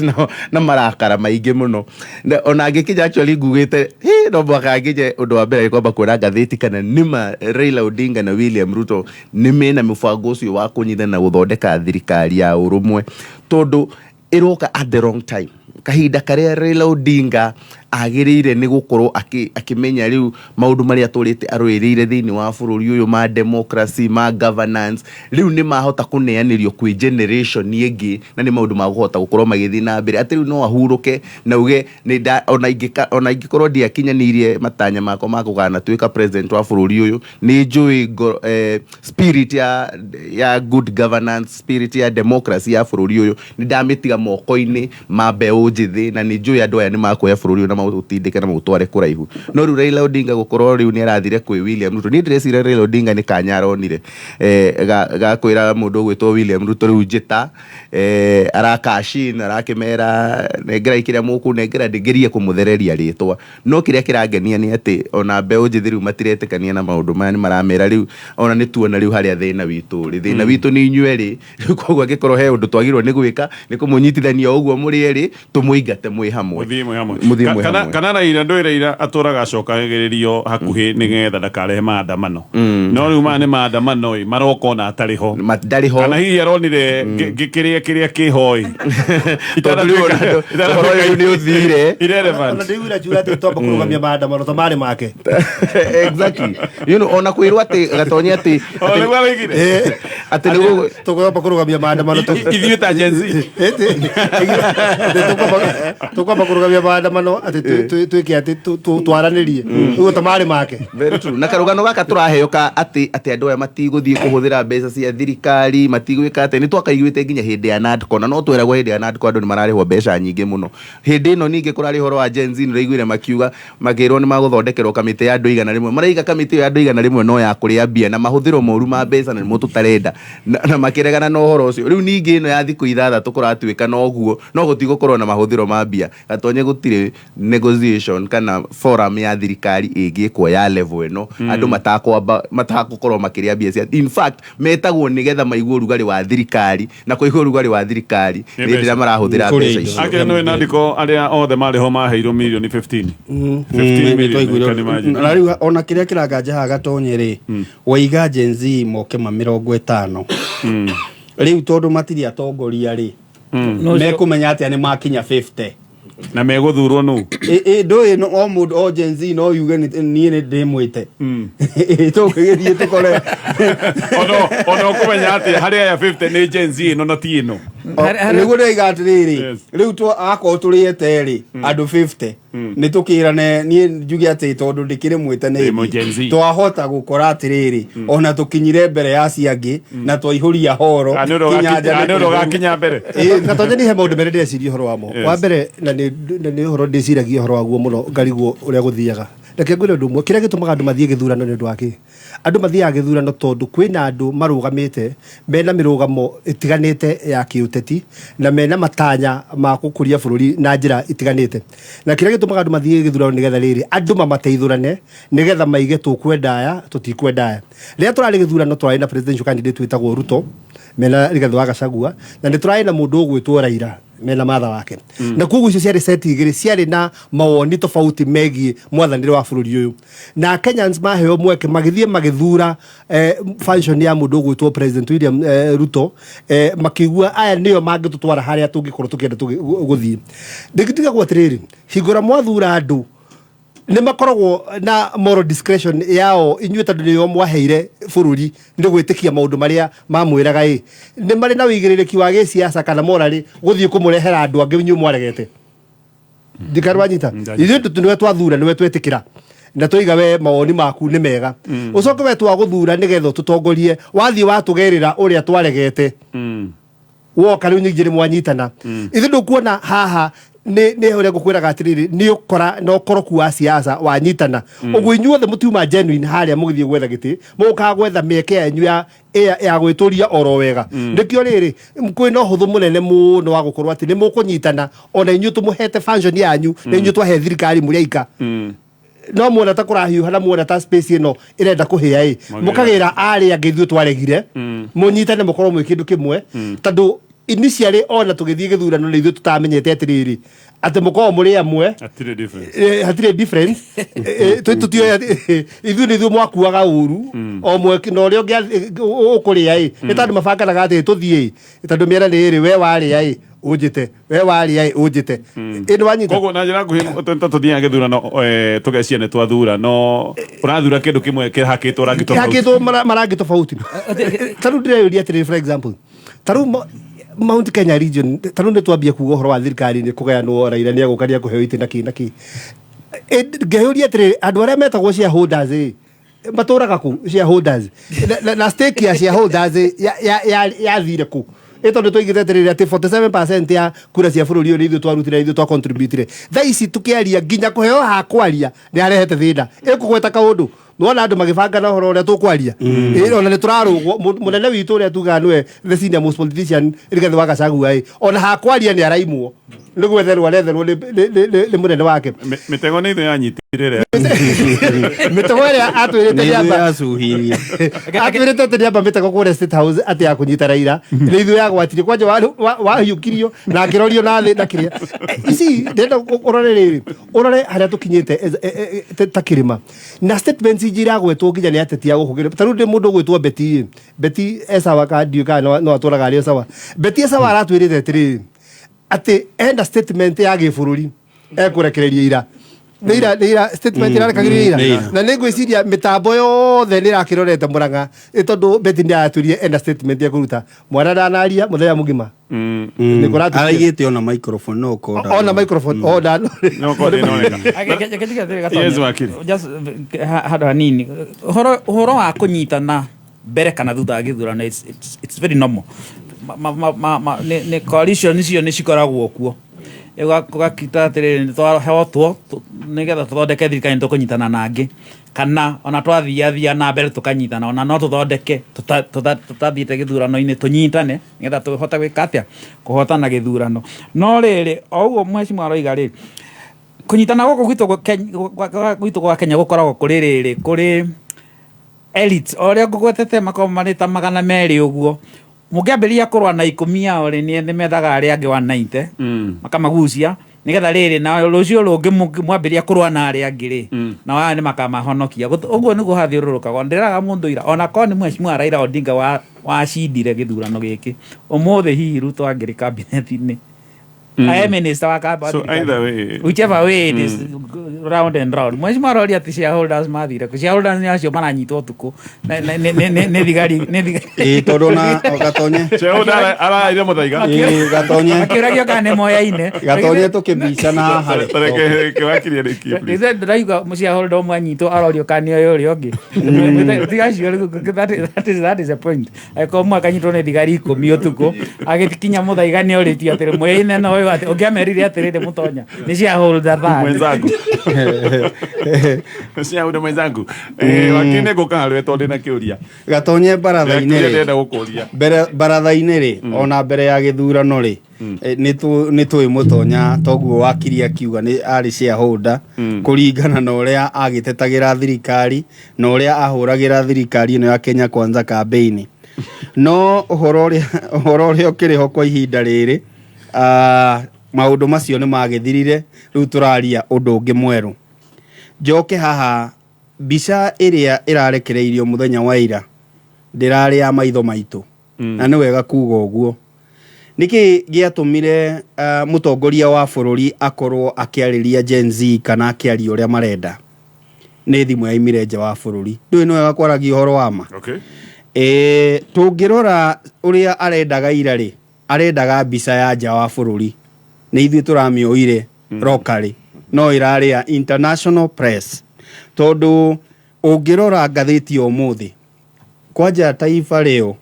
na marakara maingĩ mũno. Na ona ngĩkinya actually ngugĩte, "Hĩ, no mũhaka nginye ũndũ wa mbere kwamba kuona ngathĩti kana nĩma Raila Odinga na William Ruto nĩ mena mũbango ũcio wa kũnyitana na gũthondeka thirikari ya ũrũmwe," tondũ ĩroka at the wrong time, kahinda karĩa Raila Odinga agĩrĩire nĩ gũkorwo akĩmenya rĩu maũndũ marĩa atũrĩte arũĩrĩire thĩinĩ wa bũrũri ũyũ ma democracy, ma governance, rĩu nĩ mahota kũneanĩrio kwĩ generation ĩngĩ na nĩ maũndũ ma kũhota gũkorwo magĩthiĩ na mbere, atĩ rĩu no ahurũke na uge ona ingĩkorwo ndiakinyanĩirie matanya makwa ma gũkanatuĩka president wa bũrũri ũyũ, nĩ njũĩ spirit ya good governance, spirit ya democracy ya bũrũri ũyũ nĩ ndamĩtiga moko-inĩ ma mbeũ njĩthĩ, na nĩ njũĩ andũ aya nĩ makuoya bũrũri ũyũ na maũtindĩke na maũtware kũraihu. No rĩu Raila Odinga gũkorwo rĩu nĩ arathire kwĩ William Ruto, niĩ ndĩreciria Raila Odinga nĩ kanya aronire ga kwĩra mũndũ ũgwĩtwo William Ruto rĩu njĩta, arakashin arakĩmera nengerai kĩrĩa mũkũnengera ndĩgerie kũmũthereria rĩtwa. No kĩrĩa kĩrangenia nĩ atĩ ona mbeũ njĩthĩ rĩu matiretĩkania na maũndũ maya, nĩ maramera rĩu ona nĩ tuona rĩu harĩa thĩna witũ ũrĩ, thĩna witũ nĩ inyuĩ erĩ. Rĩu koguo angĩkorwo he ũndũ twagĩrĩirwo nĩ gwĩka nĩ kũmũnyitithania o ũguo mũrĩ erĩ, tũmũingate mwĩ hamwe. Mũthiĩ mwĩ hamwe. Mũthiĩ mwĩ hamwe. Kana hamwe. Kana Raila ndũĩ Raila atũraga acokagĩrĩrio hakuhĩ nĩgetha ndakarehe maandamano, no rĩu maya nĩ maandamano ĩ maroka ona atarĩ ho. Ndarĩ ho. Kana hihi aronire kĩrĩa kĩrĩa kĩho ĩ. Tondũ rĩu ona ũhoro ũyũ nĩ ũthire. Irrelevant. Ona ndĩiguire akiuga atĩ twamba kũrũgamia maandamano ta marĩ make. Exactly, ona kwĩrwo atĩ Gatonye atĩ O nĩguo aroigire. Atĩ nĩguo Tũkwamba kũrũgamia maandamano. Ithuĩ ta Gen Z. Tũkwamba kũrũgamia maandamano atĩ twĩke atĩ twaranĩrie ũguo ta marĩ make. Very true. Na karũgano gaka tũraheo ka atĩ andũ aya matigũthiĩ kũhũthĩra mbeca cia thirikari, matigwĩka atĩ, nĩ twakaiguĩte nginya hĩndĩ ya NADCO, na no tweragwo hĩndĩ ya NADCO andũ nĩ mararĩhwo mbeca nyingĩ mũno. Hĩndĩ ĩno ningĩ kũrarĩ ũhoro wa Gen Z, nĩ ũraiguire makiuga makĩrwo nĩ magũthondekerwo kamĩtĩ ya andũ 100. Maraiga kamĩtĩ ĩyo ya andũ 100 no ya kũrĩa mbia na mahũthĩro moru ma mbeca na nĩmo tũtarenda, na makĩregana na ũhoro ũcio. Rĩu ningĩ ĩno ya thikũ 6 kũratuĩka noguo, no gũtigũkorwo na mahũthĩro ma mbia. Gatonye, gũtirĩ negotiation kana forum ya thirikari ĩngĩkwo ya level ĩno andũ matakwamba matakũkorwo makĩrĩa mbia cia. In fact, metagwo nĩgetha maigue ũrugarĩ wa thirikari, na kũigua ũrugarĩ wa thirikari Nĩ nĩ hĩndĩ ĩrĩa mbeca. marahũthĩra Kũrĩ mbeca indo. icio. Ake nĩ nandiko arĩa othe marĩ ho maheirwo mirioni 15 15 million, can imagine. Na rĩu ona kĩrĩa kĩranganja haha, Gatonye rĩ, waiga Gen Z moke ma 50 rĩu, tondũ matirĩ atongoria rĩ, mekũmenya atĩa nĩ makinya 50? Na megũthurwo nũ? Ndũĩ o mũndũ o Gen Z no yuge niĩ nĩ ndĩmwĩte, tũngĩgĩthiĩ tũkore. Ona ũkũmenya atĩa harĩ aya 50 nĩ Gen Z ĩno na ti ĩno? Nĩguo ndĩraiga atĩrĩrĩ, rĩu akorwo tũrĩete rĩ andũ 50, nĩ tũkĩrane niĩ njuge atĩ tondũ ndĩkĩrĩ mwĩte Ndĩ mũ Gen Z. nĩ twahota gũkora atĩrĩrĩ, ona tũkinyire mbere ya acio angĩ na twaihũria horo. Ah, nĩ ũndũ ũgakinya mbere. Gatonye, nĩ he maũndũ merĩ ndĩreciria ũhoro wamo. Wa mbere, na nĩ ũhoro ndĩciragia ũhoro waguo mũno ngarigwo ũrĩa gũthiaga. Reke ngwĩre ũndũ ũmwe: kĩrĩa gĩtũmaga andũ mathiĩ gĩthurano nĩ ũndũ wa kĩ? Andũ mathiaga gĩthurano tondũ kwĩna andũ marũgamĩte mena mĩrũgamo ĩtiganĩte ya kĩũteti na mena matanya ma gũkũria bũrũri na njĩra itiganĩte. Na kĩrĩa gĩtũmaga andũ mathiĩ gĩthurano nĩgetha rĩrĩ andũ mamateithũrane, nĩgetha maige tũkwenda aya, tũtikwenda aya. Rĩrĩa tũrarĩ gĩthurano, tũrarĩ na presidential candidate wĩtagwo Ruto mena Rigathĩ wa Gachagua, na nĩ tũrarĩ na mũndũ ũgwĩtwo Raila mena matha wake, na koguo icio ciarĩ set igĩrĩ ciarĩ na mawoni tofauti megiĩ mwathanĩre wa bũrũri ũyũ. Na Kenyans maheo mweke magĩthiĩ magĩthura function ya mũndũ ũgwĩtwo President William Ruto, makĩigua aya nĩo mangĩtũtwara harĩa tũngĩkorwo tũkĩenda gũthiĩ. Ndĩgĩtigagwo atĩrĩrĩ, hingo ĩrĩa mwathura andũ nĩ makoragwo na moral discretion yao inyuĩ, tondũ nĩo mwaheire bũrũri nĩ gwĩtĩkia maũndũ marĩa mamwĩraga ĩ nĩ marĩ na wĩigĩrĩrĩki wa gĩsiasa kana morally gũthiĩ kũmũrehera andũ angĩ inyuĩ mwaregete. Ndikarwanyita. Ndanyita. Ithuĩ nĩwe twathura, nĩwe twetĩkĩra na twaiga we mawoni maku nĩ mega, ũcoke we twagũthura nĩgetha ũtũtongorie, wathiĩ watũgerĩra ũrĩa twaregete, woka rĩu nyingĩ nĩ mwanyitana. Ithuĩ ndũkuona haha nĩ ũrĩa ngũkwĩraga atĩrĩrĩ, nĩ ũkora na ũkoroku wa siasa wanyitana ũguo. Inyuothe mũtiuma genuine harĩa mũgĩthiĩ gwetha gĩtĩ, mũgũkaga gwetha mĩeke yanyu ya gwĩtũria oro wega. Nĩkĩo rĩrĩ kwĩna ũhũthũ mũnene mũno wa gũkorwo atĩ nĩ mũkũnyitana ona inyuĩ tũmũhete function yanyu na inyuĩ twahe thirikari mũrĩ aika, no muona ta kũrahiũha na muona ta space ĩno ĩrenda kũhĩa ĩ mũkagĩra arĩa angĩ ithuĩ twaregire, mũnyitane mũkorwo mwĩ kĩndũ kĩmwe, tondũ initially ona tũgĩthiĩ gĩthurano nĩ ithuĩ tũtamenyete atĩrĩrĩ atĩ mũkorwo mũrĩ amwe. Hatirĩ difference. Hatirĩ difference. Tũtioĩ atĩ ithuĩ nĩ ithuĩ mwakuaga ũru o mwe na ũrĩa ũngĩ ũkũrĩa ĩ nĩ tondũ mabanganaga atĩ tũthiĩ ĩ tondũ mĩena nĩ ĩrĩ, we warĩa ĩ ũnjĩte, we warĩa ĩ ũnjĩte ĩ nĩ wanyita. Koguo na njĩra nguhĩ tũthiaga gĩthurano tũgecia nĩ twathura, no ũrathura kĩndũ kĩmwe kĩhakĩtwo rangi tofauti. Kĩhakĩtwo marangi tofauti. Ta rĩu ndĩreyũria atĩrĩrĩ, for example, ta rĩu Mount Kenya region, ta rĩu nĩ twambia kuga ũhoro wa thirikari nĩ kũgayanwo, Raila nĩ egũka nĩ ekũheo itĩ na kĩ na kĩ. Ngeyũria atĩrĩrĩ, andũ arĩa metagwo shareholders ĩ matũraga kũ? Shareholders na stake ya shareholders ĩ, yathire kũ? Ĩ tondũ twaigĩte atĩrĩrĩ atĩ 47% ya kura cia bũrũri ũyũ nĩ ithuĩ twarutire, ithuĩ twacontributire. Thaa ici tũkĩaria nginya kũheo ha kwaria nĩ harehete thĩna. Ĩkũgweta kaũndũ nĩwona andũ magĩbangana ũhoro ũrĩa tũkwaria. Ĩ, ona nĩ tũrarũgwo mũnene witũ ũrĩa tugaga nĩwe the senior most politician, Rigathĩ wa Gachagua, ĩ ona ha kwaria nĩ araimwo. Nĩ gwetherwo aretherwo nĩ mũnene wake. Mĩtego nĩ ithuĩ yanyitire ĩrĩa. Mĩtego ĩrĩa atwĩrĩte Nĩ nĩ ithuĩ amba yacuhirie. Atwĩrĩte atĩ nĩamba mĩtego kũrĩa State House atĩ ya kũnyita Raila, nĩ ithuĩ yagwatirie kwanja wahiũkirio na akĩrorio na thĩ na kĩrĩa. Ici ndĩrenda ũrore rĩrĩ, ũrore harĩa tũkinyĩte ta kĩrĩma na statements ingĩ iragwetwo nginya nĩ ateti a gũkũ kĩrĩma. Ta rĩu ndĩ mũndũ ũgwĩtwo Beti, Beti Esawa, ka ndiũĩ kana no atũraga arĩ o sawa. Beti Esawa aratwĩrĩte atĩrĩrĩ, atĩ enda statement ya gĩbũrũri ekũrekereria ira nĩ ira statement ĩrarekagĩrĩria ira. Nĩ ira. Na nĩ ngwĩciria mĩtambo yothe nĩ ĩrakĩrorete Mũrang'a, ĩ tondũ Beti nĩ aratwĩrire enda statement ekũruta mwana ndanaria mũthenya mũgima. Nĩ kũratuĩkire. Araigĩte ona microphone no ũkonda. Ona microphone ona. No korwo ndĩnoneka. Yes, wakiri. Just handũ hanini, ũhoro wa kũnyitana mbere kana thutha wa gĩthurano, it's very normal. Nĩ coalition icio nĩ cikoragwo kuo. Ũgakita atĩrĩrĩ, nĩ twahotwo, nĩgetha tũthondeke thirikari nĩ tũkũnyitana na angĩ, kana ona twathiathia na mbere tũkanyitana, ona no tũthondeke tũtathiĩte gĩthurano-inĩ, tũnyitane nĩgetha tũhote gwĩka atĩa, kũhotana gĩthurano. No rĩrĩ, o ũguo mheshimiwa aroiga rĩ, kũnyitana gũkũ gwitũ gwa Kenya gũkoragwo kũrĩ rĩrĩ, kũrĩ elites o ũrĩa ngũgwetete, makoragwo marĩ ta 200 ũguo. Mũngĩambĩrĩria kũrũa na 10 ao rĩ, nĩ methaga arĩa angĩ 190 makamagucia, nĩgetha rĩrĩ na rũciũ rũngĩ mwambĩrĩria kũrũa na arĩa angĩ rĩ, nao aya nĩ makamahonokia. Ũguo nĩguo hathiũrũrũkagwo. Ndĩraga mũndũ ira ona korwo nĩ mheshimiwa Raila Odinga wacindire gĩthurano gĩkĩ ũmũthĩ, hihi Ruto angĩrĩ cabinet-inĩ I am minister wa kaba. So either way- Whichever way it is round and round. Mheshimiwa aroria atĩ shareholders mathire kũ? Shareholders nĩ acio maranyitwo ũtukũ nĩ thigari, nĩ thigari. Ĩĩ, tondũ ona Gatonye. Shareholder araire mũthaiga. Ĩĩ, Gatonye. Akĩũragio kana nĩ moyaine. Gatonye, tũkĩbicana haha rĩ. Tareke kĩwakirie rĩkie, please. Ithe ndĩraigua mũciaholder ũmwe anyitwo arorio kana nĩ oĩ ũrĩa ũngĩ. Tiga acio rĩu, that is the point. Angĩkorwo ũmwe akanyitwo nĩ thigari 10 ũtukũ, agĩkinya mũthaiga nĩ orĩtio atĩrĩ, moyaine na ũyũ, atĩ ũngĩamerire atĩrĩrĩ, mũtonya nĩ shareholder thani. Mwenzangu, shareholder mwenzangu. Wakiri, nĩ ngũka harĩ we tondũ ndĩna kĩũria. Gatonye, baratha-inĩ Kĩũria rĩ, ndĩrenda gũkũria. Mbere baratha-inĩ rĩ, ona mbere ya gĩthurano rĩ, nĩ tũĩ mũtonya toguo wakiri akiuga nĩ arĩ shareholder kũringana na ũrĩa agĩtetagĩra thirikari na ũrĩa ahũragĩra thirikari ĩno ya Kenya Kwanza campaign. No ũhoro ũrĩa ũkĩrĩ ho kwa ihinda rĩrĩ, maũndũ macio nĩ magĩthirire. Rĩu tũraria ũndũ ũngĩ mwerũ. Njoke haha, mbica ĩrĩa ĩrarekereirio mũthenya wa ira ndĩrarĩ ya maitho maitũ, na nĩ wega kuga ũguo. Nĩkĩ gĩatũmire mũtongoria wa bũrũri akorwo akĩarĩria Gen Z kana akĩaria ũrĩa marenda? Nĩ thimũ yaimire nja wa bũrũri. Ndũĩ nĩ wega kwaragia ũhoro wa ma. Tũngĩrora ũrĩa arendaga ira rĩ, arendaga mbica ya nja wa bũrũri. Nĩ ithuĩ tũramĩoire locally, no ĩrarĩ ya international press, tondũ ũngĩrora ngathĩti ya ũmũthĩ kwanja Taifa Leo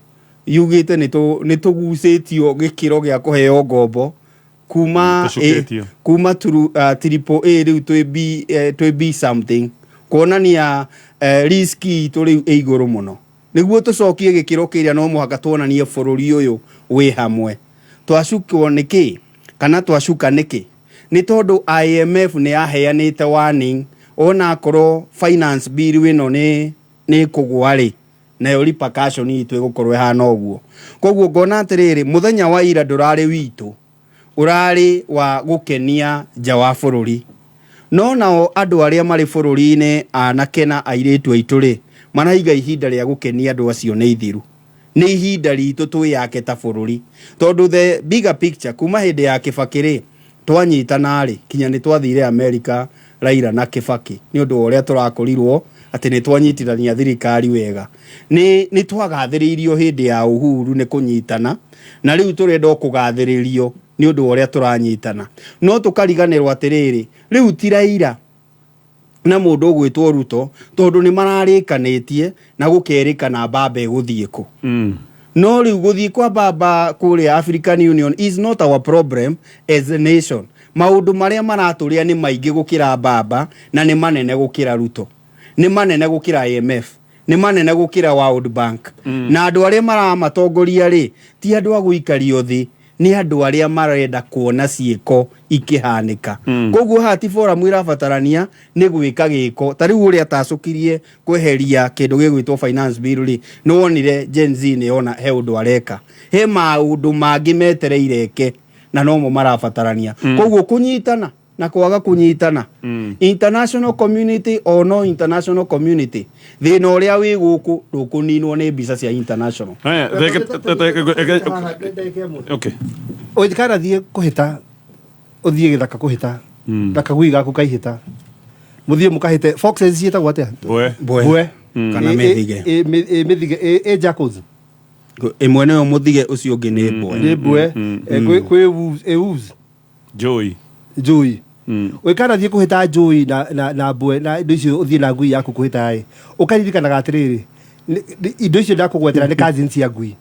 yugĩte nĩ tũgucĩtio gĩkĩro gĩa kũheo ngombo kuma Tũcukĩtio. Kuma triple A rĩu twĩ B, twĩ B something, kuonania risk itũ rĩu ĩ igũrũ mũno. Nĩguo tũcokie gĩkĩro kĩrĩa, no mũhaka tuonanie bũrũri ũyũ wĩ hamwe. Twacukwo nĩkĩ kana twacuka nĩkĩ? Nĩ tondũ IMF nĩ yaheanĩte warning, ona akorwo finance bill ĩno nĩ ĩkũgũa rĩ, nayo repercussion itũ ĩgũkorwo ĩhana ũguo. Koguo ngona atĩrĩrĩ, mũthenya wa ira ndũrarĩ witũ, ũrarĩ wa gũkenia nja wa bũrũri. No nao andũ arĩa marĩ bũrũri-inĩ, anake na airĩtu aitũ rĩ, maraiga ihinda rĩa gũkenia andũ acio nĩ ithiru, nĩ ihinda ritũ twĩyake ta bũrũri, tondũ the bigger picture, kuma hĩndĩ ya Kĩbakĩ rĩ, twanyitana rĩ, kinya nĩ twathire America, Raila na Kĩbakĩ, nĩ ũndũ wa ũrĩa tũrakorirwo atĩ nĩ twanyitithania thirikari wega. Nĩ twagathĩrĩirio hĩndĩ ya Uhuru nĩ kũnyitana, na rĩu tũrenda o kũgathĩrĩrio nĩ ũndũ wa ũrĩa tũranyitana, no tũkariganĩrwo atĩrĩrĩ, rĩu ti Raila na mũndũ ũgwĩtwo Ruto, tondũ nĩ mararĩkanĩtie na gũkerĩkana mbamba ĩgũthiĩ kũ. No rĩu gũthiĩ kwa baba kũrĩa African Union is not our problem as a nation. Maũndũ marĩa maratũrĩa nĩ maingĩ gũkĩra baba, na nĩ manene gũkĩra Ruto, nĩ manene gũkĩra IMF, nĩ manene gũkĩra World Bank. Na andũ arĩa maramatongoria rĩ, ti andũ a gũikario thĩ. Nĩ andũ arĩa marenda kuona ciĩko ikĩhanĩka. Koguo haha ti forum ĩrabatarania nĩ gwĩka gĩko. Ta rĩu ũrĩa atacũkirie kweheria kĩndũ gĩgwĩtwo finance bill rĩ, nĩ wonire Gen Z nĩ yona he ũndũ areka, he maũndũ mangĩ metereire eke na nomo marabatarania. Koguo kũnyitana na kwaga kũnyitana, international community or no international community, thĩna ũrĩa wĩ gũkũ ndũkũninwo nĩ mbica cia international. Haya, okay. Ũngĩkanathiĩ kũhĩta, ũthiĩ gĩthaka kũhĩta na kagui gaku kaihĩta, mũthiĩ mũkahĩte foxes ciĩtagwo atĩa? Mbwe. Mbwe. Mbwe. Kana mĩthige. Mĩthige, jackals. Ĩmwe nĩyo mũthige, ũcio ũngĩ nĩ mbwe. Nĩ mbwe. Kwĩ wolves, wolves. Joy. Njui. Ũngĩkanathiĩ kũhĩta njui na mbwe na indo icio, ũthiĩ na ngui yaku kũhĩta ĩ, ũkaririkanaga atĩrĩrĩ, indo icio ndakũgwetera nĩ cousins cia ngui.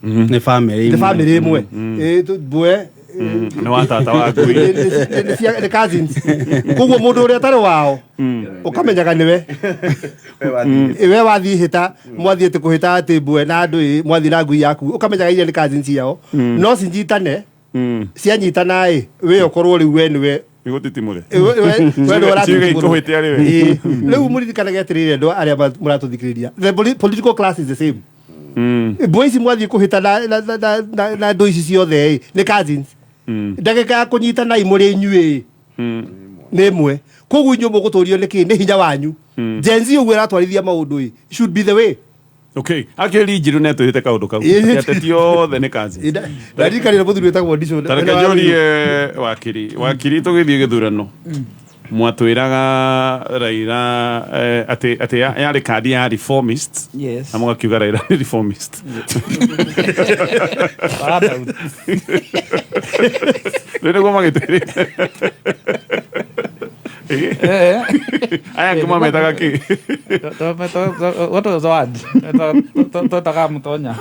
Nĩ family Nĩ ĩmwe. Family ĩmwe. Mbwe Nĩ wa tata wa ngui. Nĩ cousins, koguo mũndũ ũrĩa ũtarĩ wao ũkamenyaga nĩwe we wathiĩ hĩta, mwathiĩte kũhĩta atĩ mbwe na andũ ĩ, mwathiĩ na ngui yaku, ũkamenyaga iria nĩ cousins ciao, no cinjitane, cianyitana ĩ, we ũkorwo rĩu we nĩwe Igũtitimũre. We nĩwe. Ciuge ikũhĩte arĩ we. Ĩĩ. Rĩu mũririkanage atĩrĩrĩ, andũ arĩa mũratũthikĩrĩria, the political class is the same. Mbwe ici mwathiĩ kũhĩta na ndũ ici ciothe ĩ, nĩ cousins. Ndagĩka ya kũnyitana imũrĩ inyuĩ nĩ ĩmwe, koguo inyuĩ mũgũtũrio nĩ kĩ? Nĩ hinya wanyu. Gen Z ũguo ĩratwarithia maũndũ ĩ, should be the way. Okay, actually Njiru nĩ atwĩrĩte kaũndũ kau. Atĩ ateti othe nĩ cousins. Ndaririkanire mũthuri wĩtagwo Ndico. Ta reke njũrie wakiri. Wakiri, tũgĩthiĩ gĩthurano mwatwĩraga Raila atĩ yarĩ kandi ya reformist na mũgakiuga Raila nĩ reformist. Rĩu nĩguo magĩtwĩrĩte. Aya angĩ mametaga kĩ? What was the word? Twetaga mũtonya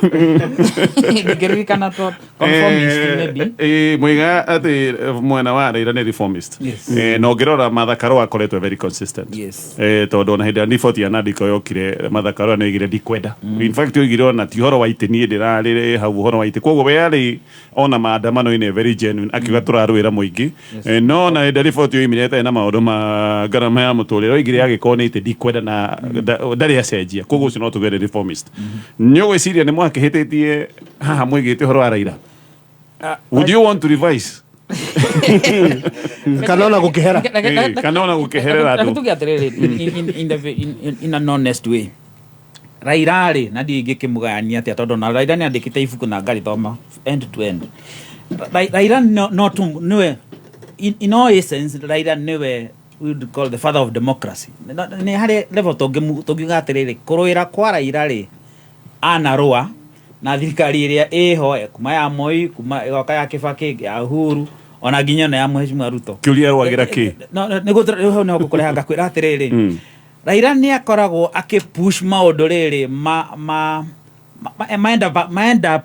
ndingĩririkana, conformist maybe. Mwiga atĩ mwena wa Raila nĩ reformist. Na ũngĩrora Martha Karua akoretwo very consistent. Tondũ ona hĩndĩ ĩrĩa riboti ya Nandiko yokire, Martha Karua nĩ oigire ndikwenda. In fact oigire ona ti ũhoro wa itĩ, niĩ ndĩrarĩ hau ũhoro wa itĩ, koguo we arĩ ona maandamano-inĩ very genuine, akiuga tũrarũĩra mũingĩ. No ona hĩndĩ ĩrĩa riboti yoimire ĩtarĩ na maũndũ ma ngarama ya mũtũrĩre, oigire agĩkorwo nĩ itĩ ndikwenda na ndarĩ acenjia, koguo ũcio no tuge nĩ reformist. Nĩ ũgwĩciria nĩ mwakĩhĩtĩtie haha mwĩgĩte ũhoro wa Raila? Would you want to revise? Kana ona gũkĩhera. Kana ona gũkĩherera andũ. Reke tuge atĩrĩrĩ, in an honest way, Raila rĩ, na ndiĩ ingĩkĩmũgayania atĩa, tondũ na Raila nĩ andĩkĩte ibuku na ngarĩthoma end to end. Raila no tu nĩwe, in all essence, Raila nĩwe we would call the father of democracy. Nĩ harĩ level tũngiuga atĩrĩrĩ, kũrũĩra kwa Raila rĩ, anarũa na thirikari ĩrĩa ĩho kuma ya Moi, kuma ĩgoka ya Kibaki, ya Uhuru, ona nginya ĩno ya Mheshimiwa Ruto. Kĩũria, arũagĩra kĩ? No, nĩguo rĩu hau nĩho ngũkũreha, ngakwĩra atĩrĩrĩ, Raila nĩ akoragwo akĩ push maũndũ rĩrĩ ma maenda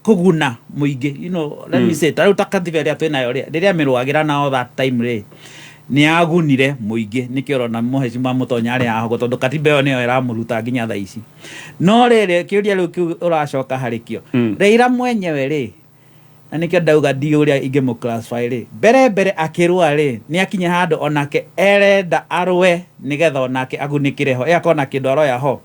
kũguna mũingĩ, let me say, ta rĩu ta katiba ĩrĩa twĩnayo rĩ, rĩrĩa mĩrũagĩra nao that time rĩ, nĩ yagunire mũingĩ, nĩkĩo ũrona Mheshimiwa Mũtonya arĩ haha ũguo, tondũ katiba ĩyo nĩyo ĩramũruta nginya thaa ici. No rĩrĩ, kĩũria rĩu kĩu ũracoka harĩ kĩo, Raila mwenyewe rĩ, na nĩkĩo ndauga ndi ũrĩa ingĩmũ classify rĩ, mbere mbere akĩrũa rĩ, nĩ akinya handũ onake erenda arũe nĩgetha onake agunĩkĩre ho, ĩ akorwo na kĩndũ aroya ho.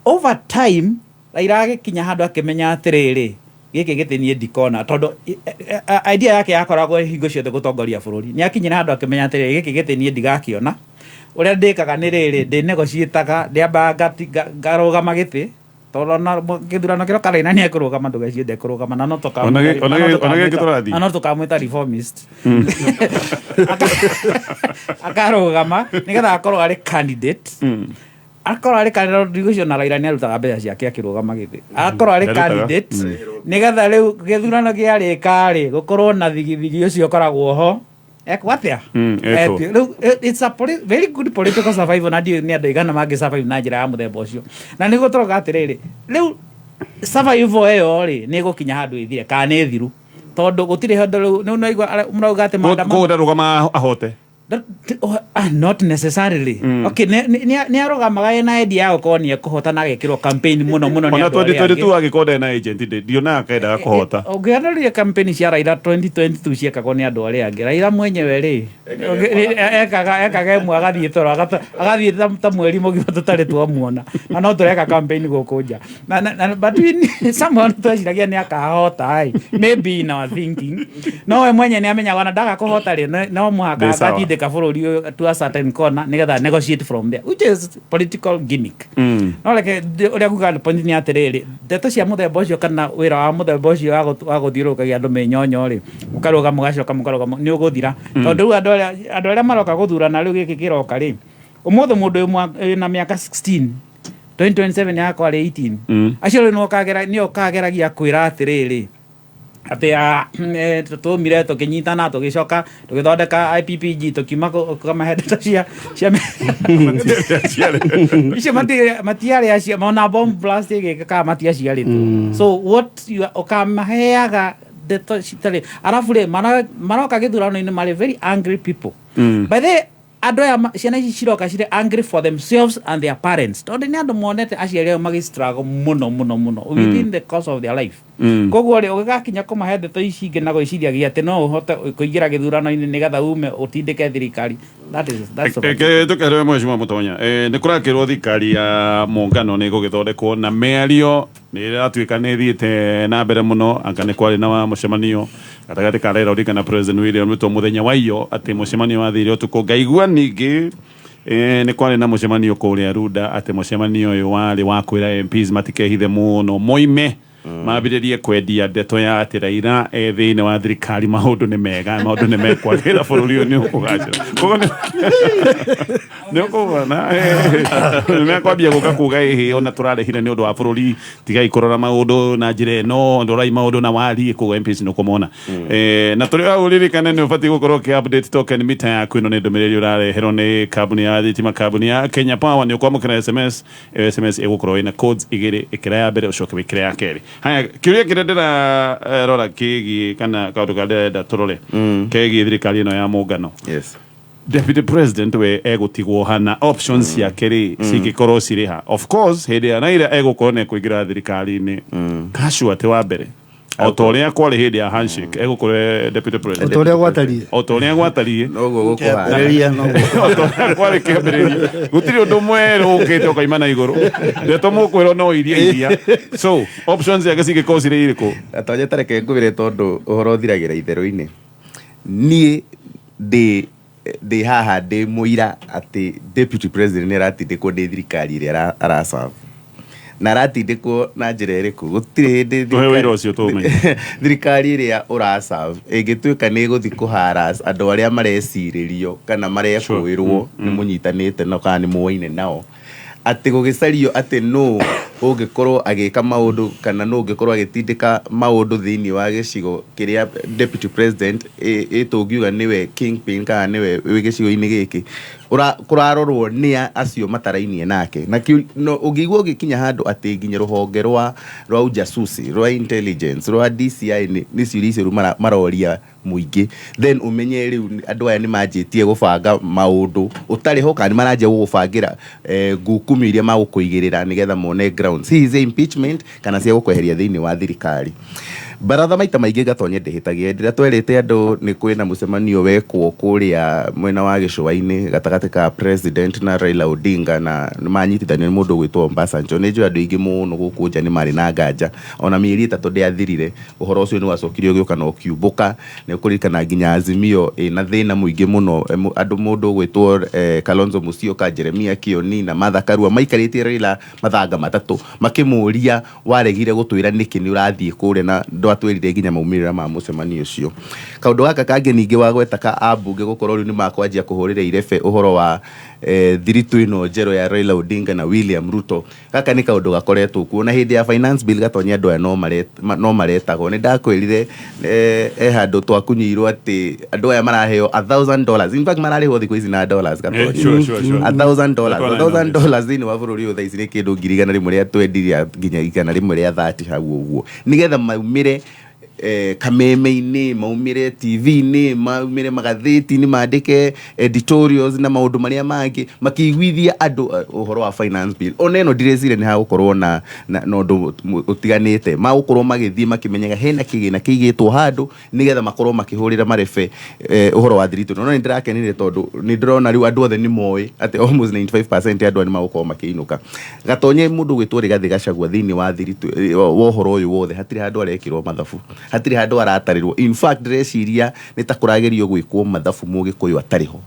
Over time Raila agĩkinya handũ akĩmenya atĩrĩrĩ, gĩkĩ gĩtĩ niĩ ndikona, tondũ idea yake yakoragwo hingo ciothe gũtongoria bũrũri. Nĩ akinyire handũ akĩmenya atĩrĩrĩ, gĩkĩ gĩtĩ niĩ ndigakĩona. Ũrĩa ndĩkaga nĩ rĩrĩ, ndĩ negotiataga, ndĩambaga ngarũgama gĩtĩ, tondũ ona gĩthurano kĩroka Raila nĩ ekũrũgama, ndũgecirie ndekũrũgama, na no Ona gĩkĩ tũrathiĩ. Na no tũkamwĩta reformist. Akarũgama nĩgetha akorwo arĩ candidate, akorwo arĩ candidate. Ndigũcio na Raila nĩ arutaga mbeca ciake akĩrũgama gĩtĩ, akorwo arĩ Nĩarutaga. candidate, nĩgetha rĩu gĩthurano kĩarĩka rĩ, gũkorwo na thigithigi ũcio ũkoragwo ho ekwo atĩa. Etwo. Rĩu it's a very good political survival, na ndiũĩ nĩ andũ aigana mangĩ survive na njĩra ya mũthemba ũcio. Na nĩguo tũroga atĩrĩrĩ, rĩu survival ĩyo rĩ, nĩ ĩgũkinya handũ ĩthire kana nĩ thiru, tondũ gũtirĩ handũ rĩu nĩu naigua mũrauga atĩ maandamano Koguo ndarũgama ahote. Not necessarily. Okay, nĩ arũgamaga ena idea ya gũkorwo nĩ ekũhota na agekĩrwo campaign mũno mũno nĩ Ona andũ arĩa angĩ. 2022 angĩkorwo ndarĩ na agent, ndionaga kendaga kũhota. Ũngĩonereria campaign cia Raila 2022 ciekagwo nĩ andũ arĩa angĩ. Raila mwenyewe rĩ, ekaga ĩmwe agathiĩ toro, agathiĩ ta mweri mũgima tũtarĩ twamuona, na no tũreka campaign gũkũ nja. But somehow tweciragia nĩ akahota ĩ, maybe in our thinking, no we mwenye nĩ amenyaga ona ndaga kũhota rĩ, no mũhaka Ndĩ sawa. agatindĩka bũrũri ũyũ to a certain corner nĩgetha negotiate from there, which is political gimmick. No reke ũrĩa nguga, point nĩ atĩrĩrĩ, ndeto cia mũthemba ũcio kana wĩra wa mũthemba ũcio wa gũthiũrũrũkagia andũ mĩnyonyo rĩ, mũkarũgama, mũgacoka mũkarũgama, nĩ ũgũthira, tondũ rĩu andũ arĩa maroka gũthurana rĩu gĩkĩ kĩroka rĩ, ũmũthĩ mũndũ wĩna mĩaka 16, 2027 yakwa arĩ 18. Acio rĩu nĩo ũkageragia kwĩra atĩrĩrĩ atĩ tũmire tũkĩnyitana, tũgĩcoka tũgĩthondeka IPPG, tũkiuma kamahe ndeto cia icio matiarĩ acio ona bomb blast ĩgĩkĩkaga matiaciarĩtwo. So what you ũkamaheaga ndeto citarĩ arabu rĩ, maroka gĩthurano-inĩ marĩ very angry people. By the way, andũ aya ciana ici ciroka cirĩ angry for themselves and their parents, tondũ nĩ andũ monete aciari ao magĩ struggle mũno mũno mũno within the course of their life. Koguo rĩ, ũgĩgakinya kũmahe ndeto ici ingĩ na gwĩciriagia atĩ no ũhote kũingĩra gĩthurano-inĩ nĩgetha ume ũtindĩke thirikari, that's over. Tũkerwe mheshimiwa Mutonya, nĩ kũrakĩrwo thirikari ya mũngano nĩ ĩgũgĩthondekwo na mĩario nĩ ĩratuĩka nĩ ĩthiĩte na mbere mũno. Anga nĩ kwarĩ na mũcemanio gatagatĩ ka Raila Odinga na President William Ruto mũthenya wa iyo, atĩ mũcemanio wathire ũtukũ. Ngaigua ningĩ nĩ kwarĩ na mũcemanio kũrĩa Runda, atĩ mũcemanio ũyũ warĩ wa kwĩra MPs matikehithe mũno, moime mambĩrĩrie kwendia ndeto ya atĩ Raila e thĩinĩ wa thirikari maũndũ nĩ mega, maũndũ nĩ mekwagĩra, bũrũri ũyũ nĩ ũkũgacĩra. Koguo nĩ ũkũbona nĩ mekwambia gũka kuga, ĩhĩ, ona tũrarĩhire nĩ ũndũ wa bũrũri, tigai kũrora maũndũ na njĩra ĩno, rorai maũndũ na wari. Koguo MPs nĩ ũkũmona. Na tũrĩ hau, ũririkane nĩ ũbatiĩ gũkorwo ũkĩ update token mita yaku. Ĩno nĩ ndũmĩrĩri ũrareherwo nĩ kambuni ya thitima, kambuni ya Kenya Power. Nĩ ũkwamũkĩra SMS. Ĩyo SMS ĩgũkorwo ĩna codes igĩrĩ, ĩkĩra ya mbere ũcoke wĩkĩre ya kerĩ. Haya, kĩũria kĩrĩa ndĩrarora kĩgiĩ kana kaũndũ karĩa ndĩrenda tũrore kegiĩ thirikari ĩno ya mũngano, deputy president we egũtigwo hana? Options ciake rĩ, cingĩkorwo cirĩ ha? Of course hĩndĩ ya Raila egũkorwo nĩ ekũingĩra thirikari-inĩ kacua atĩ wa mbere, o ta ũrĩa kwarĩ hĩndĩ ya handshake, egũkorwo e deputy president. O ta ũrĩa gwatariĩ. O ta ũrĩa gwatariĩ. Noguo gũkũhana. Kĩambĩrĩria noguo. O ta ũrĩa kwarĩ kĩambĩrĩria, gũtirĩ ũndũ mwerũ ũkĩte ũkaima na igũrũ. Ndeto mũkwĩrwo no iria. So options ciake cingĩkorwo cirĩ irĩkũ? Gatonye, tareke ngwĩre, tondũ ũhoro ũthiragĩra itherũ-inĩ. Niĩ ndĩ haha ndĩ mũira atĩ deputy president nĩ aratindĩkwo ndĩ thirikari ĩrĩa araserve, na aratindĩkwo na njĩra ĩrĩkũ? Gũtirĩ hĩndĩ Tũhe ũira ũcio tũũmenye. Thirikari ĩrĩa ũraserve ĩngĩtuĩka nĩ ĩgũthiĩ kũharas andũ arĩa marecirĩrio kana marekũĩrwo nĩ mũnyitanĩte nao kana nĩ mũaine nao, atĩ gũgĩcario atĩ nũ ũngĩkorwo agĩka maũndũ kana nũ ũngĩkorwo agĩtindĩka maũndũ thĩinĩ wa gĩcigo kĩrĩa deputy president ĩ tũngiuga nĩwe kingpin kana nĩwe wĩ gĩcigo-inĩ gĩkĩ, kũrarorwo nĩ acio matarainie nake. Na no ũngĩigua ũgĩkinya handũ atĩ nginya rũhonge rwa ujasusi, rwa intelligence, rwa DCI nĩ ciũria icio rĩu maroria mũingĩ, then ũmenye rĩu andũ aya nĩ manjĩtie gũbanga maũndũ ũtarĩ ho, kana nĩ maranjia gũgũbangĩra ngukumio iria magũkũigĩrĩra nĩgetha mone grounds hihi cia impeachment kana cia gũkweheria thĩinĩ wa thirikari. Baratha maita maingĩ, Gatonye, ndĩhĩtagia. Hĩndĩ ĩrĩa twerĩte andũ nĩ kwĩna mũcemanio wekwo kũrĩa mwena wa gĩcũa-inĩ gatagatĩ ka president na Raila Odinga, na nĩ manyitithanio nĩ mũndũ ũgwĩtwo Obasanjo, nĩ njũĩ andũ aingĩ mũno gũkũ nja nĩ marĩ na nganja. Ona mĩeri 3 ndĩathirire, ũhoro ũcio nĩ wacokire ũgĩũka na ũkiumbũka. Nĩ ũkũririkana nginya Azimio ĩna thĩna mũingĩ mũno, andũ mũndũ ũgwĩtwo Kalonzo Musyoka, Jeremia Kioni na Martha Karua maikarĩtie Raila mathanga 3 makĩmũria, waregire gũtwĩra nĩkĩ nĩ ũrathiĩ kũrĩa na ndwatwĩrire nginya maumĩrĩra ma mũcemanio ũcio. Kaũndũ gaka kangĩ ningĩ wagweta ka ambunge gũkorwo rĩu nĩ makwanjia kũhũrĩra irebe ũhoro wa thiritũ ĩno njerũ ya Raila Odinga na William Ruto, gaka nĩ kaũndũ gakoretwo kuo na hĩndĩ ya finance bill. Gatonye, andũ aya no maretagwo. Nĩ ndakwĩrire handũ twakunyĩirwo atĩ andũ aya maraheo $1,000, in fact mararĩhwo thikũ ici na dollars, Gatonye. Sure. $1,000. Nĩtwona. $1,000 thĩinĩ wa bũrũri ũyũ thaa ici nĩ kĩndũ 130 nginya 130 hau ũguo, nĩgetha maumĩre. Kameme-inĩ, maumĩre TV-inĩ, maumĩre magathĩti-inĩ, mandĩke editorials na maũndũ marĩa mangĩ makĩiguithia andũ ũhoro wa finance bill. Ona ĩno ndireciria nĩ hagũkorwo na ũndũ ũtiganĩte, magũkorwo magĩthiĩ makĩmenyaga hena kĩgĩna kĩigĩtwo handũ nĩgetha makorwo makĩhũrĩra marebe ũhoro wa thiritũ. No nĩ ndĩrakenire tondũ nĩ ndĩrona rĩu andũ othe nĩ moĩ atĩ almost 95% ya andũ aya nĩ magũkorwo makĩinũka. Gatonye mũndũ gwĩtwo Rigathĩ Gachagua thĩinĩ wa thiritũ wa ũhoro ũyũ wothe hatirĩ handũ arekĩrwo mathabu, hatirĩ handũ aratarĩrwo. In fact, ndĩreciria nĩ ta kũragerio gwĩkwo mathabu Mũgĩkũyũ atarĩ ho,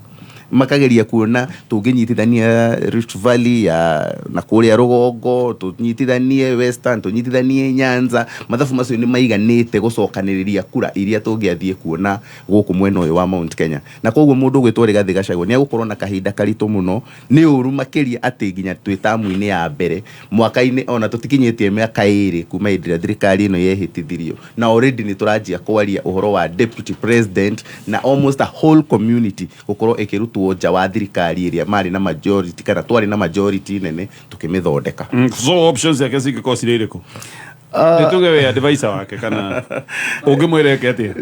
makageria kuona tũngĩnyitithania Rift Valley ya na kũrĩa rũgongo, tũnyitithanie Western, tũnyitithanie Nyanza, mathabu macio nĩ maiganĩte gũcokanĩrĩria kura iria tũngĩathiĩ kuona gũkũ mwena ũyũ wa Mount Kenya. Na koguo mũndũ ũgwĩtwo Rigathĩ Gachagua nĩ egũkorwo na kahinda karitũ mũno. Nĩ ũru makĩria atĩ nginya twĩ tamu-inĩ ya mbere mwaka-inĩ, ona tũtikinyĩtie mĩaka 2 kuma hĩndĩ ĩrĩa thirikari ĩno yehĩtithirio, na already nĩ tũranjia kwaria ũhoro wa deputy president na almost a whole community gũkorwo ĩkĩrutwo nja wa thirikari ĩrĩa marĩ na majority, kana twarĩ na majority nene tũkĩmĩthondeka. So options ciake cingĩkorwo cirĩ irĩkũ? Nĩ tuge we advisor wake kana ũngĩmwĩra eke atĩa?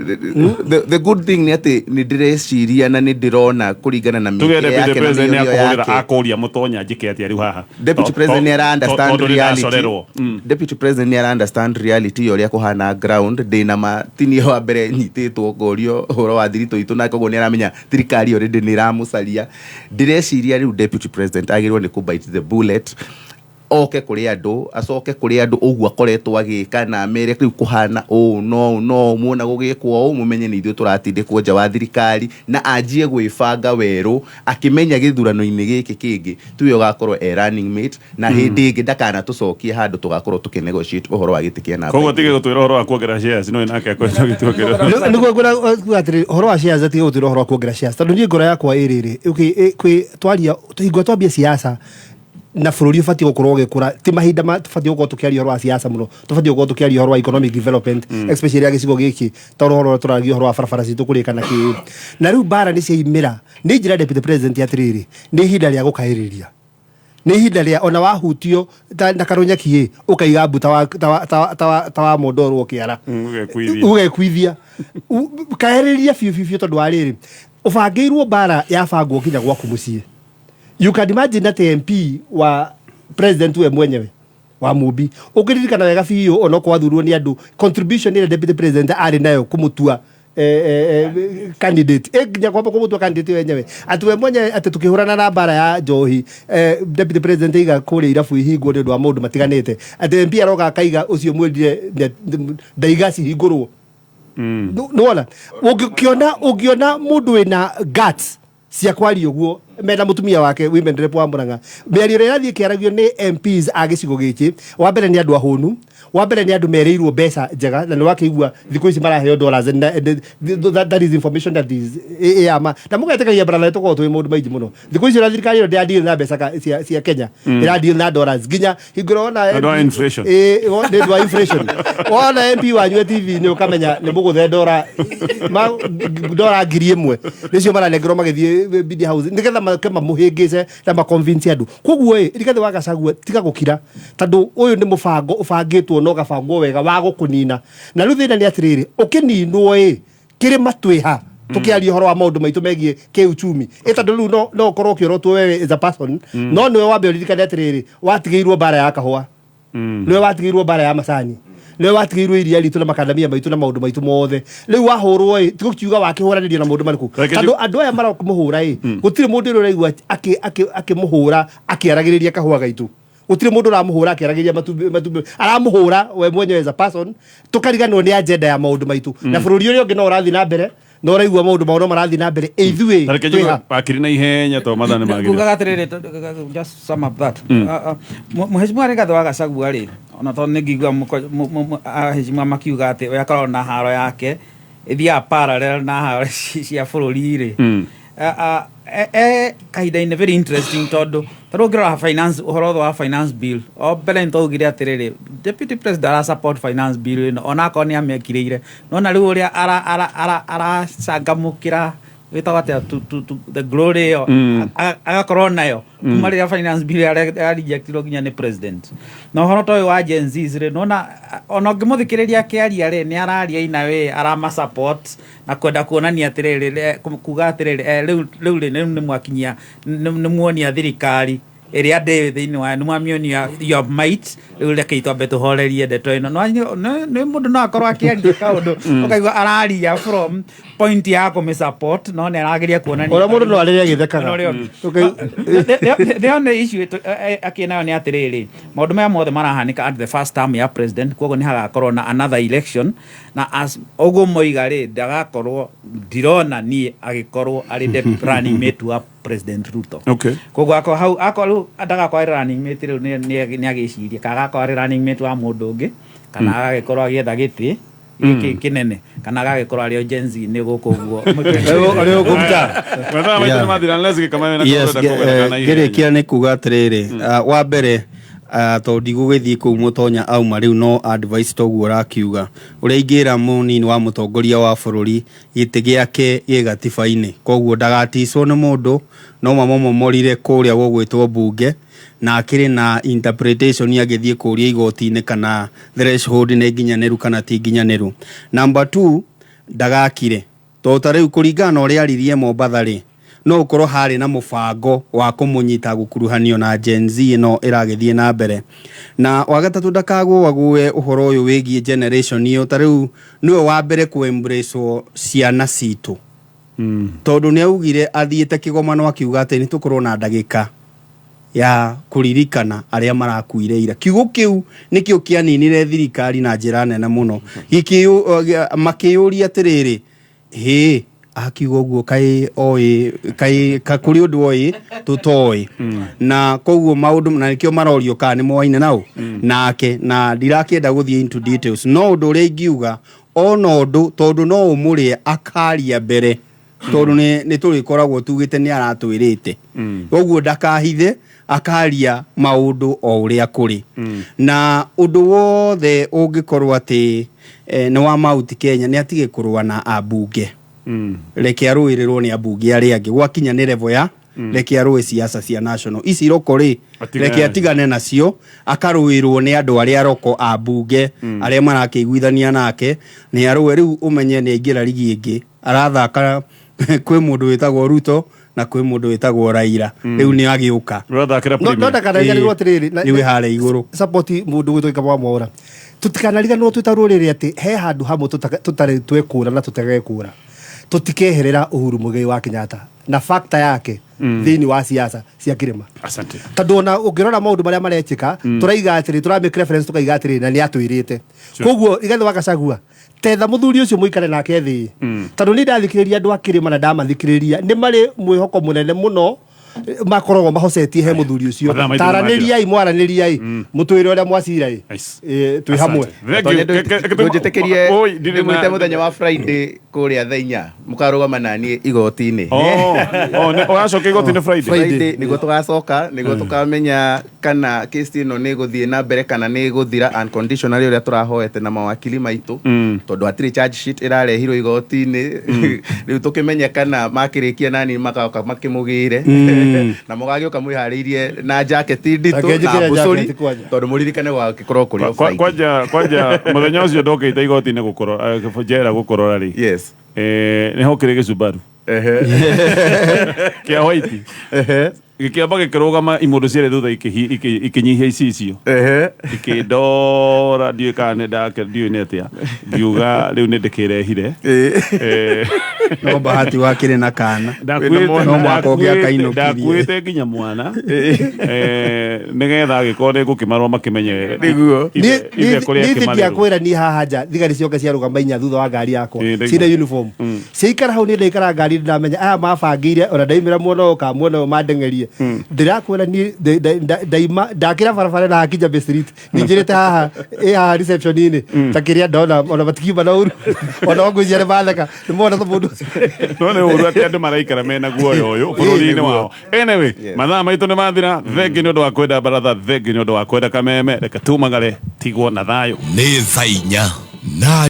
The good thing nĩ atĩ nĩ ndĩreciria na nĩ ndĩrona kũringana na tuge mĩkĩre deputy yake na president nĩ mĩario akũhũrĩra yake. Akũria mũtonya njĩke atĩa rĩu haha? Deputy president nĩ ara understand Tondũ nĩ reality. ndacorerwo. Deputy president nĩ ara understand reality ya ũrĩa kũhana ground. Ndĩna ma tinie wa mbere nyitĩtwo ngorio ũhoro wa thiritũ itũ, na koguo nĩ aramenya thirikari already nĩ ĩramũcaria. Ndĩreciria rĩu deputy president agĩrĩirwo nĩ kũ bite the bullet, oke kũrĩ andũ, acoke kũrĩ andũ ũguo akoretwo agĩka, na amere rĩu kũhana ũũ no ũũ no ũũ, muona gũgĩkwo ũũ mũmenye nĩ ithuĩ tũratindĩkwo nja wa thirikari, na anjie gwĩbanga werũ akĩmenya gĩthurano-inĩ gĩkĩ kĩngĩ tiwe ũgakorwo e running mate, na hĩndĩ ĩngĩ ndakanatũcokie handũ tũgakorwo tũkĩnegotiate ũhoro wa gĩtĩ kĩa namba Koguo 2. tige gũtwĩra ũhoro wa kuongerera shares, no nake akoretwo agĩtuongerera. Nĩguo ngwĩra kuga atĩrĩ, ũhoro wa shares, atige gũtwĩra ũhoro wa kuongerera shares, tondũ niĩ ngoro yakwa ĩrĩrĩ, okay, kwĩ twaria hingo twambie siasa na bũrũri ũbatiĩ gũkorwo ũgĩkũra, ti mahinda ma tũbatiĩ gũkorwo tũkĩaria ũhoro wa siasa mũno, tũbatiĩ gũkorwo tũkĩaria ũhoro wa economic development, especially ya gĩcigo gĩkĩ, tondũ ũhoro ũrĩa tũragia ũhoro wa barabara citũ kũrĩka na kĩĩ, na rĩu mbara nĩ ciaimĩra. Nĩ njĩra deputy president atĩrĩrĩ, nĩ ihinda rĩa gũkaĩrĩria, nĩ ihinda rĩa ona wahutio na karũnyeki ĩ ũkaiga mbu ta wa mũndorwo kĩara. Ũgekuithia. Ũgekuithia. Kaĩrĩria biũ biũ biũ, tondũ wa rĩrĩ ũbangĩirwo mbara yabangwo nginya gwaku mũciĩ. You can imagine atĩ MP wa president we mwenyewe wa Mumbi, ũngĩririkana wega biũ, onokorwo athurwo nĩ andũ, contribution ĩrĩa deputy president arĩ nayo kũmũtua candidate, nginya kwamba kũmũtua candidate wenyewe, atĩ we mwenyewe atĩ tukĩhũrana na mbara ya njohi, deputy president aiga kũrĩa irabu ihingwo nĩ ũndũ wa maũndũ matiganĩte, atĩ MP aroka akaiga ũcio mwĩrire ndaiga cihingũrwo. Nĩwona ũngĩona mũndũ wĩna guts cia kwaria ũguo mena mũtumia wake women rep wa Murang'a, mĩario ĩrĩa ĩrathiĩ ĩkĩaragio nĩ MPs a gĩcigo gĩkĩ, wa mbere nĩ andũ ahũnu, wa mbere nĩ andũ merĩirwo mbeca njega, na nĩ wakĩigua thikũ ici maraheo dollars, and that is information that is ĩ ma na mũgetĩkagia brother, tũkoragwo twĩ maũndũ maingĩ mũno thikũ ici, ona thirikari ĩyo ndĩra deal na mbeca cia Kenya, ĩra deal na dollars nginya hingo ĩrĩa wona Nĩ ũndũ wa inflation. Ĩ, nĩ ũndũ wa inflation, wona MP wanyu e TV nĩ ũkamenya nĩ mũgũthe dora 1,000 nĩcio maranengerwo magĩthiĩ media house nĩgetha make mamũhĩngĩce na maconvince andũ. Koguo ĩ Rigathĩ wa Gachagua, tiga gũkira, tondũ ũyũ nĩ mũbango ũbangĩtwo na ũgabangwo wega wa gũkũnina. Na rĩu thĩna nĩ atĩrĩrĩ, ũkĩninwo ĩ kĩrĩma twĩha tukiaria ũhoro wa maũndũ maitũ megiĩ kĩuchumi ĩ, tondũ rĩu no ũkorwo ũkĩorotwo wewe as a person, no nĩwe wambe ũririkane atĩrĩrĩ, watigĩirwo mbara ya kahũa, nĩwe watigĩirwo mbara ya macani, nĩwe watigĩirwo iria ritũ na makandamia maitũ na maũndũ maitũ mothe. Rĩu wahũrwo ĩ, tigũkiuga wakĩhũranĩrio na maũndũ marĩkũ? Reke Tondũ andũ aya marakũmũhũra ĩ, gũtirĩ mũndũ ũrĩa ũraigua akĩmũhũra akĩaragĩrĩria kahũa gaitũ, gũtirĩ mũndũ ũramũhũra akĩaragĩrĩria matumbĩ, aramũhũra we mwenyewe as a person, tũkariganĩrwo nĩ agenda ya maũndũ maitũ, na bũrũri ũrĩa ũngĩ no ũrathiĩ na mbere na ũraigua maũndũ mao no marathiĩ na mbere, ithuĩ Na reke twĩ njigue ha? Wakiri na ihenya tondũ mathaa nĩ magĩrĩra. Ngugaga atĩrĩrĩ, just sum up that Mheshimiwa Rigathĩ wa Gachagua rĩ, ona tondũ nĩ ngĩigua aheshimiwa makiuga atĩ we akoragwo na haro yake ĩthiaga parallel na haro cia bũrũri rĩ, e kahinda-inĩ very interesting, tondũ tarĩu ũngĩrora finance, ũhoro wothe wa finance bill, o mbere nĩ twaugire atĩrĩrĩ, deputy president ara support finance bill ĩno onakorwo nĩ amĩekirĩire, nona rĩu ũrĩa aracangamũkĩra. Wĩtagwo atĩa, to the glory ĩyo agakorwo nayo kuma rĩrĩa finance bill ya rejectirwo nginya nĩ president. Na ũhoro ta ũyũ wa Gen Zs rĩ, nona ona ũngĩmũthikĩrĩria akĩaria rĩ, nĩ araria ina wĩ arama support na kwenda kuonania atĩrĩrĩ, kuga atĩrĩrĩ, rĩu rĩ, rĩu nĩ mwakinyia, nĩ muonia thirikari ĩrĩa ndĩ thĩinĩ wayo, nĩ mwamĩonia your might. Rĩu rekei twambe tũhorerie ndeto ĩno. Nĩ mũndũ no akorwo akĩaria kaũndũ ũkaigua araria from point ya kũmĩ support, no nĩ arageria kuonania Ũrĩa mũndũ no arĩre agĩthekaga. No, ũrĩa- The only issue akĩ nayo nĩ atĩrĩrĩ, maũndũ maya mothe marahanĩka at the first term ya president, koguo nĩ hagakorwo na another election, na as ũguo moiga rĩ, ndagakorwo, ndirona niĩ agĩkorwo arĩ the running mate wa President Ruto. Koguo akorwo hau, akorwo rĩu ndagakorwo arĩ running mate, rĩu nĩ agĩcirie kana agakorwo arĩ running mate wa mũndũ ũngĩ, kana agagĩkorwo agĩetha gĩtĩ gĩkĩ kĩnene, kana agagĩkorwo arĩ o Gen Z nĩ gũkũ ũguo. Arĩ gũkũ mtaa. Mathaa maitũ Yeah. nĩ mathira, unless gĩkama wĩna Yes, kaũndũ ũrenda kuongerera na ihenya. ngĩrĩkia nĩ kuga atĩrĩrĩ, wa mbere, tondũ ndigũgĩthiĩ kũu mũtonya auma rĩu, no advice toguo ũrakiuga ũrĩa ingĩra mũnini wa mũtongoria wa bũrũri, gĩtĩ gĩake gĩ gatiba-inĩ, koguo ndagaticwo nĩ mũndũ no mamomomorire kũrĩa gũgwĩtwo mbunge, na akĩrĩ na interpretation agĩthiĩ kũria igoti-inĩ kana threshold nĩ nginyanĩru kana ti nginyanĩru. Number two, ndagakire, tondũ ta rĩu kũringana na ũrĩa aririe Mombatha rĩ, no ũkorwo harĩ na mũbango wa kũmũnyita gũkuruhanio na Gen Z ĩno ĩragĩthiĩ na mbere. Na wa gatatũ, ndakagũagũe ũhoro ũyũ wĩgiĩ generation ĩyo, ta rĩu nĩwe wa mbere kũ embrace ciana citũ, tondũ nĩ augire athiĩte kĩgomano akiuga atĩ nĩ tũkorwo na ndagĩka ya kũririkana arĩa marakuire ira. Kiugo kĩu nĩkĩo kĩaninire thirikari na njĩra nene mũno. Makĩyũria atĩrĩrĩ, hĩ, akiuga ũguo kaĩ oĩ kaĩ ka kũrĩ ũndũ oĩ tũtoĩ? Na koguo maũndũ na nĩkĩo marorio kana nĩ moaine nao nake, na ndirakĩenda gũthiĩ into details, no ũndũ ũrĩa ingiuga ona ũndũ, tondũ no ũmũrĩe akaria mbere, tondũ nĩ tũrĩkoragwo tugĩte nĩ aratwĩrĩte ũguo, ndakahithe, akaria maũndũ o ũrĩa kũrĩ. Na ũndũ wothe ũngĩkorwo atĩ nĩ wa Mount Kenya, nĩ atige kũrũa na ambunge, reke arũĩrĩrwo nĩ ambunge arĩa angĩ. Gwakinya nĩ level ya reke arũe siasa cia national, ici local rĩ, Atigane. Reke atigane nacio, akarũĩrwo nĩ andũ arĩa local, ambunge arĩa marakĩiguithania nake, nĩ arũe. Rĩu ũmenye nĩ aingĩra rigi ĩngĩ arathaka, kwĩ mũndũ wĩtagwo Ruto na kwĩ mũndũ wĩtagwo Raila, rĩu nĩ agĩũka. Ũrathakĩra No Premier. no ndakanariganĩrwo atĩrĩrĩ Nĩwe harĩa igũrũ. Support mũndũ gwĩtwo Gĩkama wa Mwaũra, tũtikanariganĩrwo twĩ ta rũrĩrĩ atĩ he handũ hamwe tũtarĩ twekũra na tũtegekũra, tũtikeherera Uhuru Muigai wa Kenyatta na factor yake thĩinĩ wa siasa cia kĩrĩma. Asante. Tondũ ona ũngĩrora maũndũ marĩa marekĩka, tũraiga atĩrĩ, tũramake reference, tũkaiga atĩrĩ, na nĩ atwĩrĩte. Koguo Rigathĩ wa Gachagua, tetha mũthuri ũcio mũikare nake thĩ, tondũ nĩ ndathikĩrĩria andũ a kĩrĩma na ndamathikĩrĩria, nĩ marĩ mwĩhoko mũnene mũno, makoragwo mahocetie he mũthuri ũcio. Mathaa maitũ nĩ Taranĩriai, mwaranĩriai, mũtwĩre ũrĩa mwacira ĩ. Nice. Twĩ hamwe. Thank you. Ndũnjĩtĩkĩrie Oi, ndirĩ na- ndĩmwĩte mũthenya wa Friday kũrĩa thaa 4, mũkarũgama naniĩ igoti-inĩ. Oh, ũracoka igoti-inĩ Friday? Friday nĩguo tũgacoka, nĩguo tũkamenya kana case ĩno nĩ ĩgũthiĩ na mbere kana nĩ ĩgũthira unconditionally ũrĩa tũrahoete na mawakili maitũ, tondũ hatirĩ charge sheet ĩrarehirwo igoti-inĩ. Rĩu tũkĩmenye kana makĩrĩkia nani magoka makĩmũgĩre, na mũgagĩũka mwĩharĩirie na jaketi nditũ Reke na njĩkĩre mbũcũri, jacket kwanja. tondũ mũririkane gwagĩkorwo kũrĩ o Friday. Kwanja mũthenya ũcio ndokĩte igoti-inĩ gũkorora, njera gũkorora rĩ, Yes. Nĩ hokire gĩcumbaru kĩa white, gĩkĩamba gĩkĩrũgama imũndũ cierĩ thutha, ikĩnyihia icicio, ikĩndora, ndiũĩ kana nĩ ndake, ndiũĩ nĩ atĩa, ngiuga rĩu nĩ ndĩkĩrehire. No bahati wakĩrĩ na kana. Ndakuĩte. No mwaka ũngĩ akainũkirie. Ndakuĩte nginya mwana, nĩgetha angĩkorwo nĩ ngũkĩmarwo makĩmenye Nĩguo. Ithe kũrĩa Niĩ akĩmarĩrwo. ndiakwĩra, niĩ haha nja thigari ciothe ciarũgama inya thutha wa ngari yakwa, Ĩĩ, ciĩna uniform, ciaikara hau, niĩ ndaikara ngari, ndamenya aya mabangĩire, ona ndaimĩra mwena ũyũ kana mwena ũyũ mandeng'erie. Ndĩrakwĩra niĩ ndaima ndakĩra barabara na hakinya Bay Street, ninjĩrĩte haha ĩ haha reception-inĩ ta kĩrĩa ndona, ona matikiuma na ũru, ona ngwĩciria nĩ matheka nĩ mona ta mũndũ ũcio. No nĩ ũru atĩ andũ maraikara mena guoya ũyũ bũrũri-inĩ wao. Anyway, mathaa maitũ nĩ mathira. Thengi nĩ ũndũ wa kwenda baratha, thengi nĩ ũndũ wa kwenda kameme. Reke tumagare, tigwo na thayũ. Nĩ thaa 4 na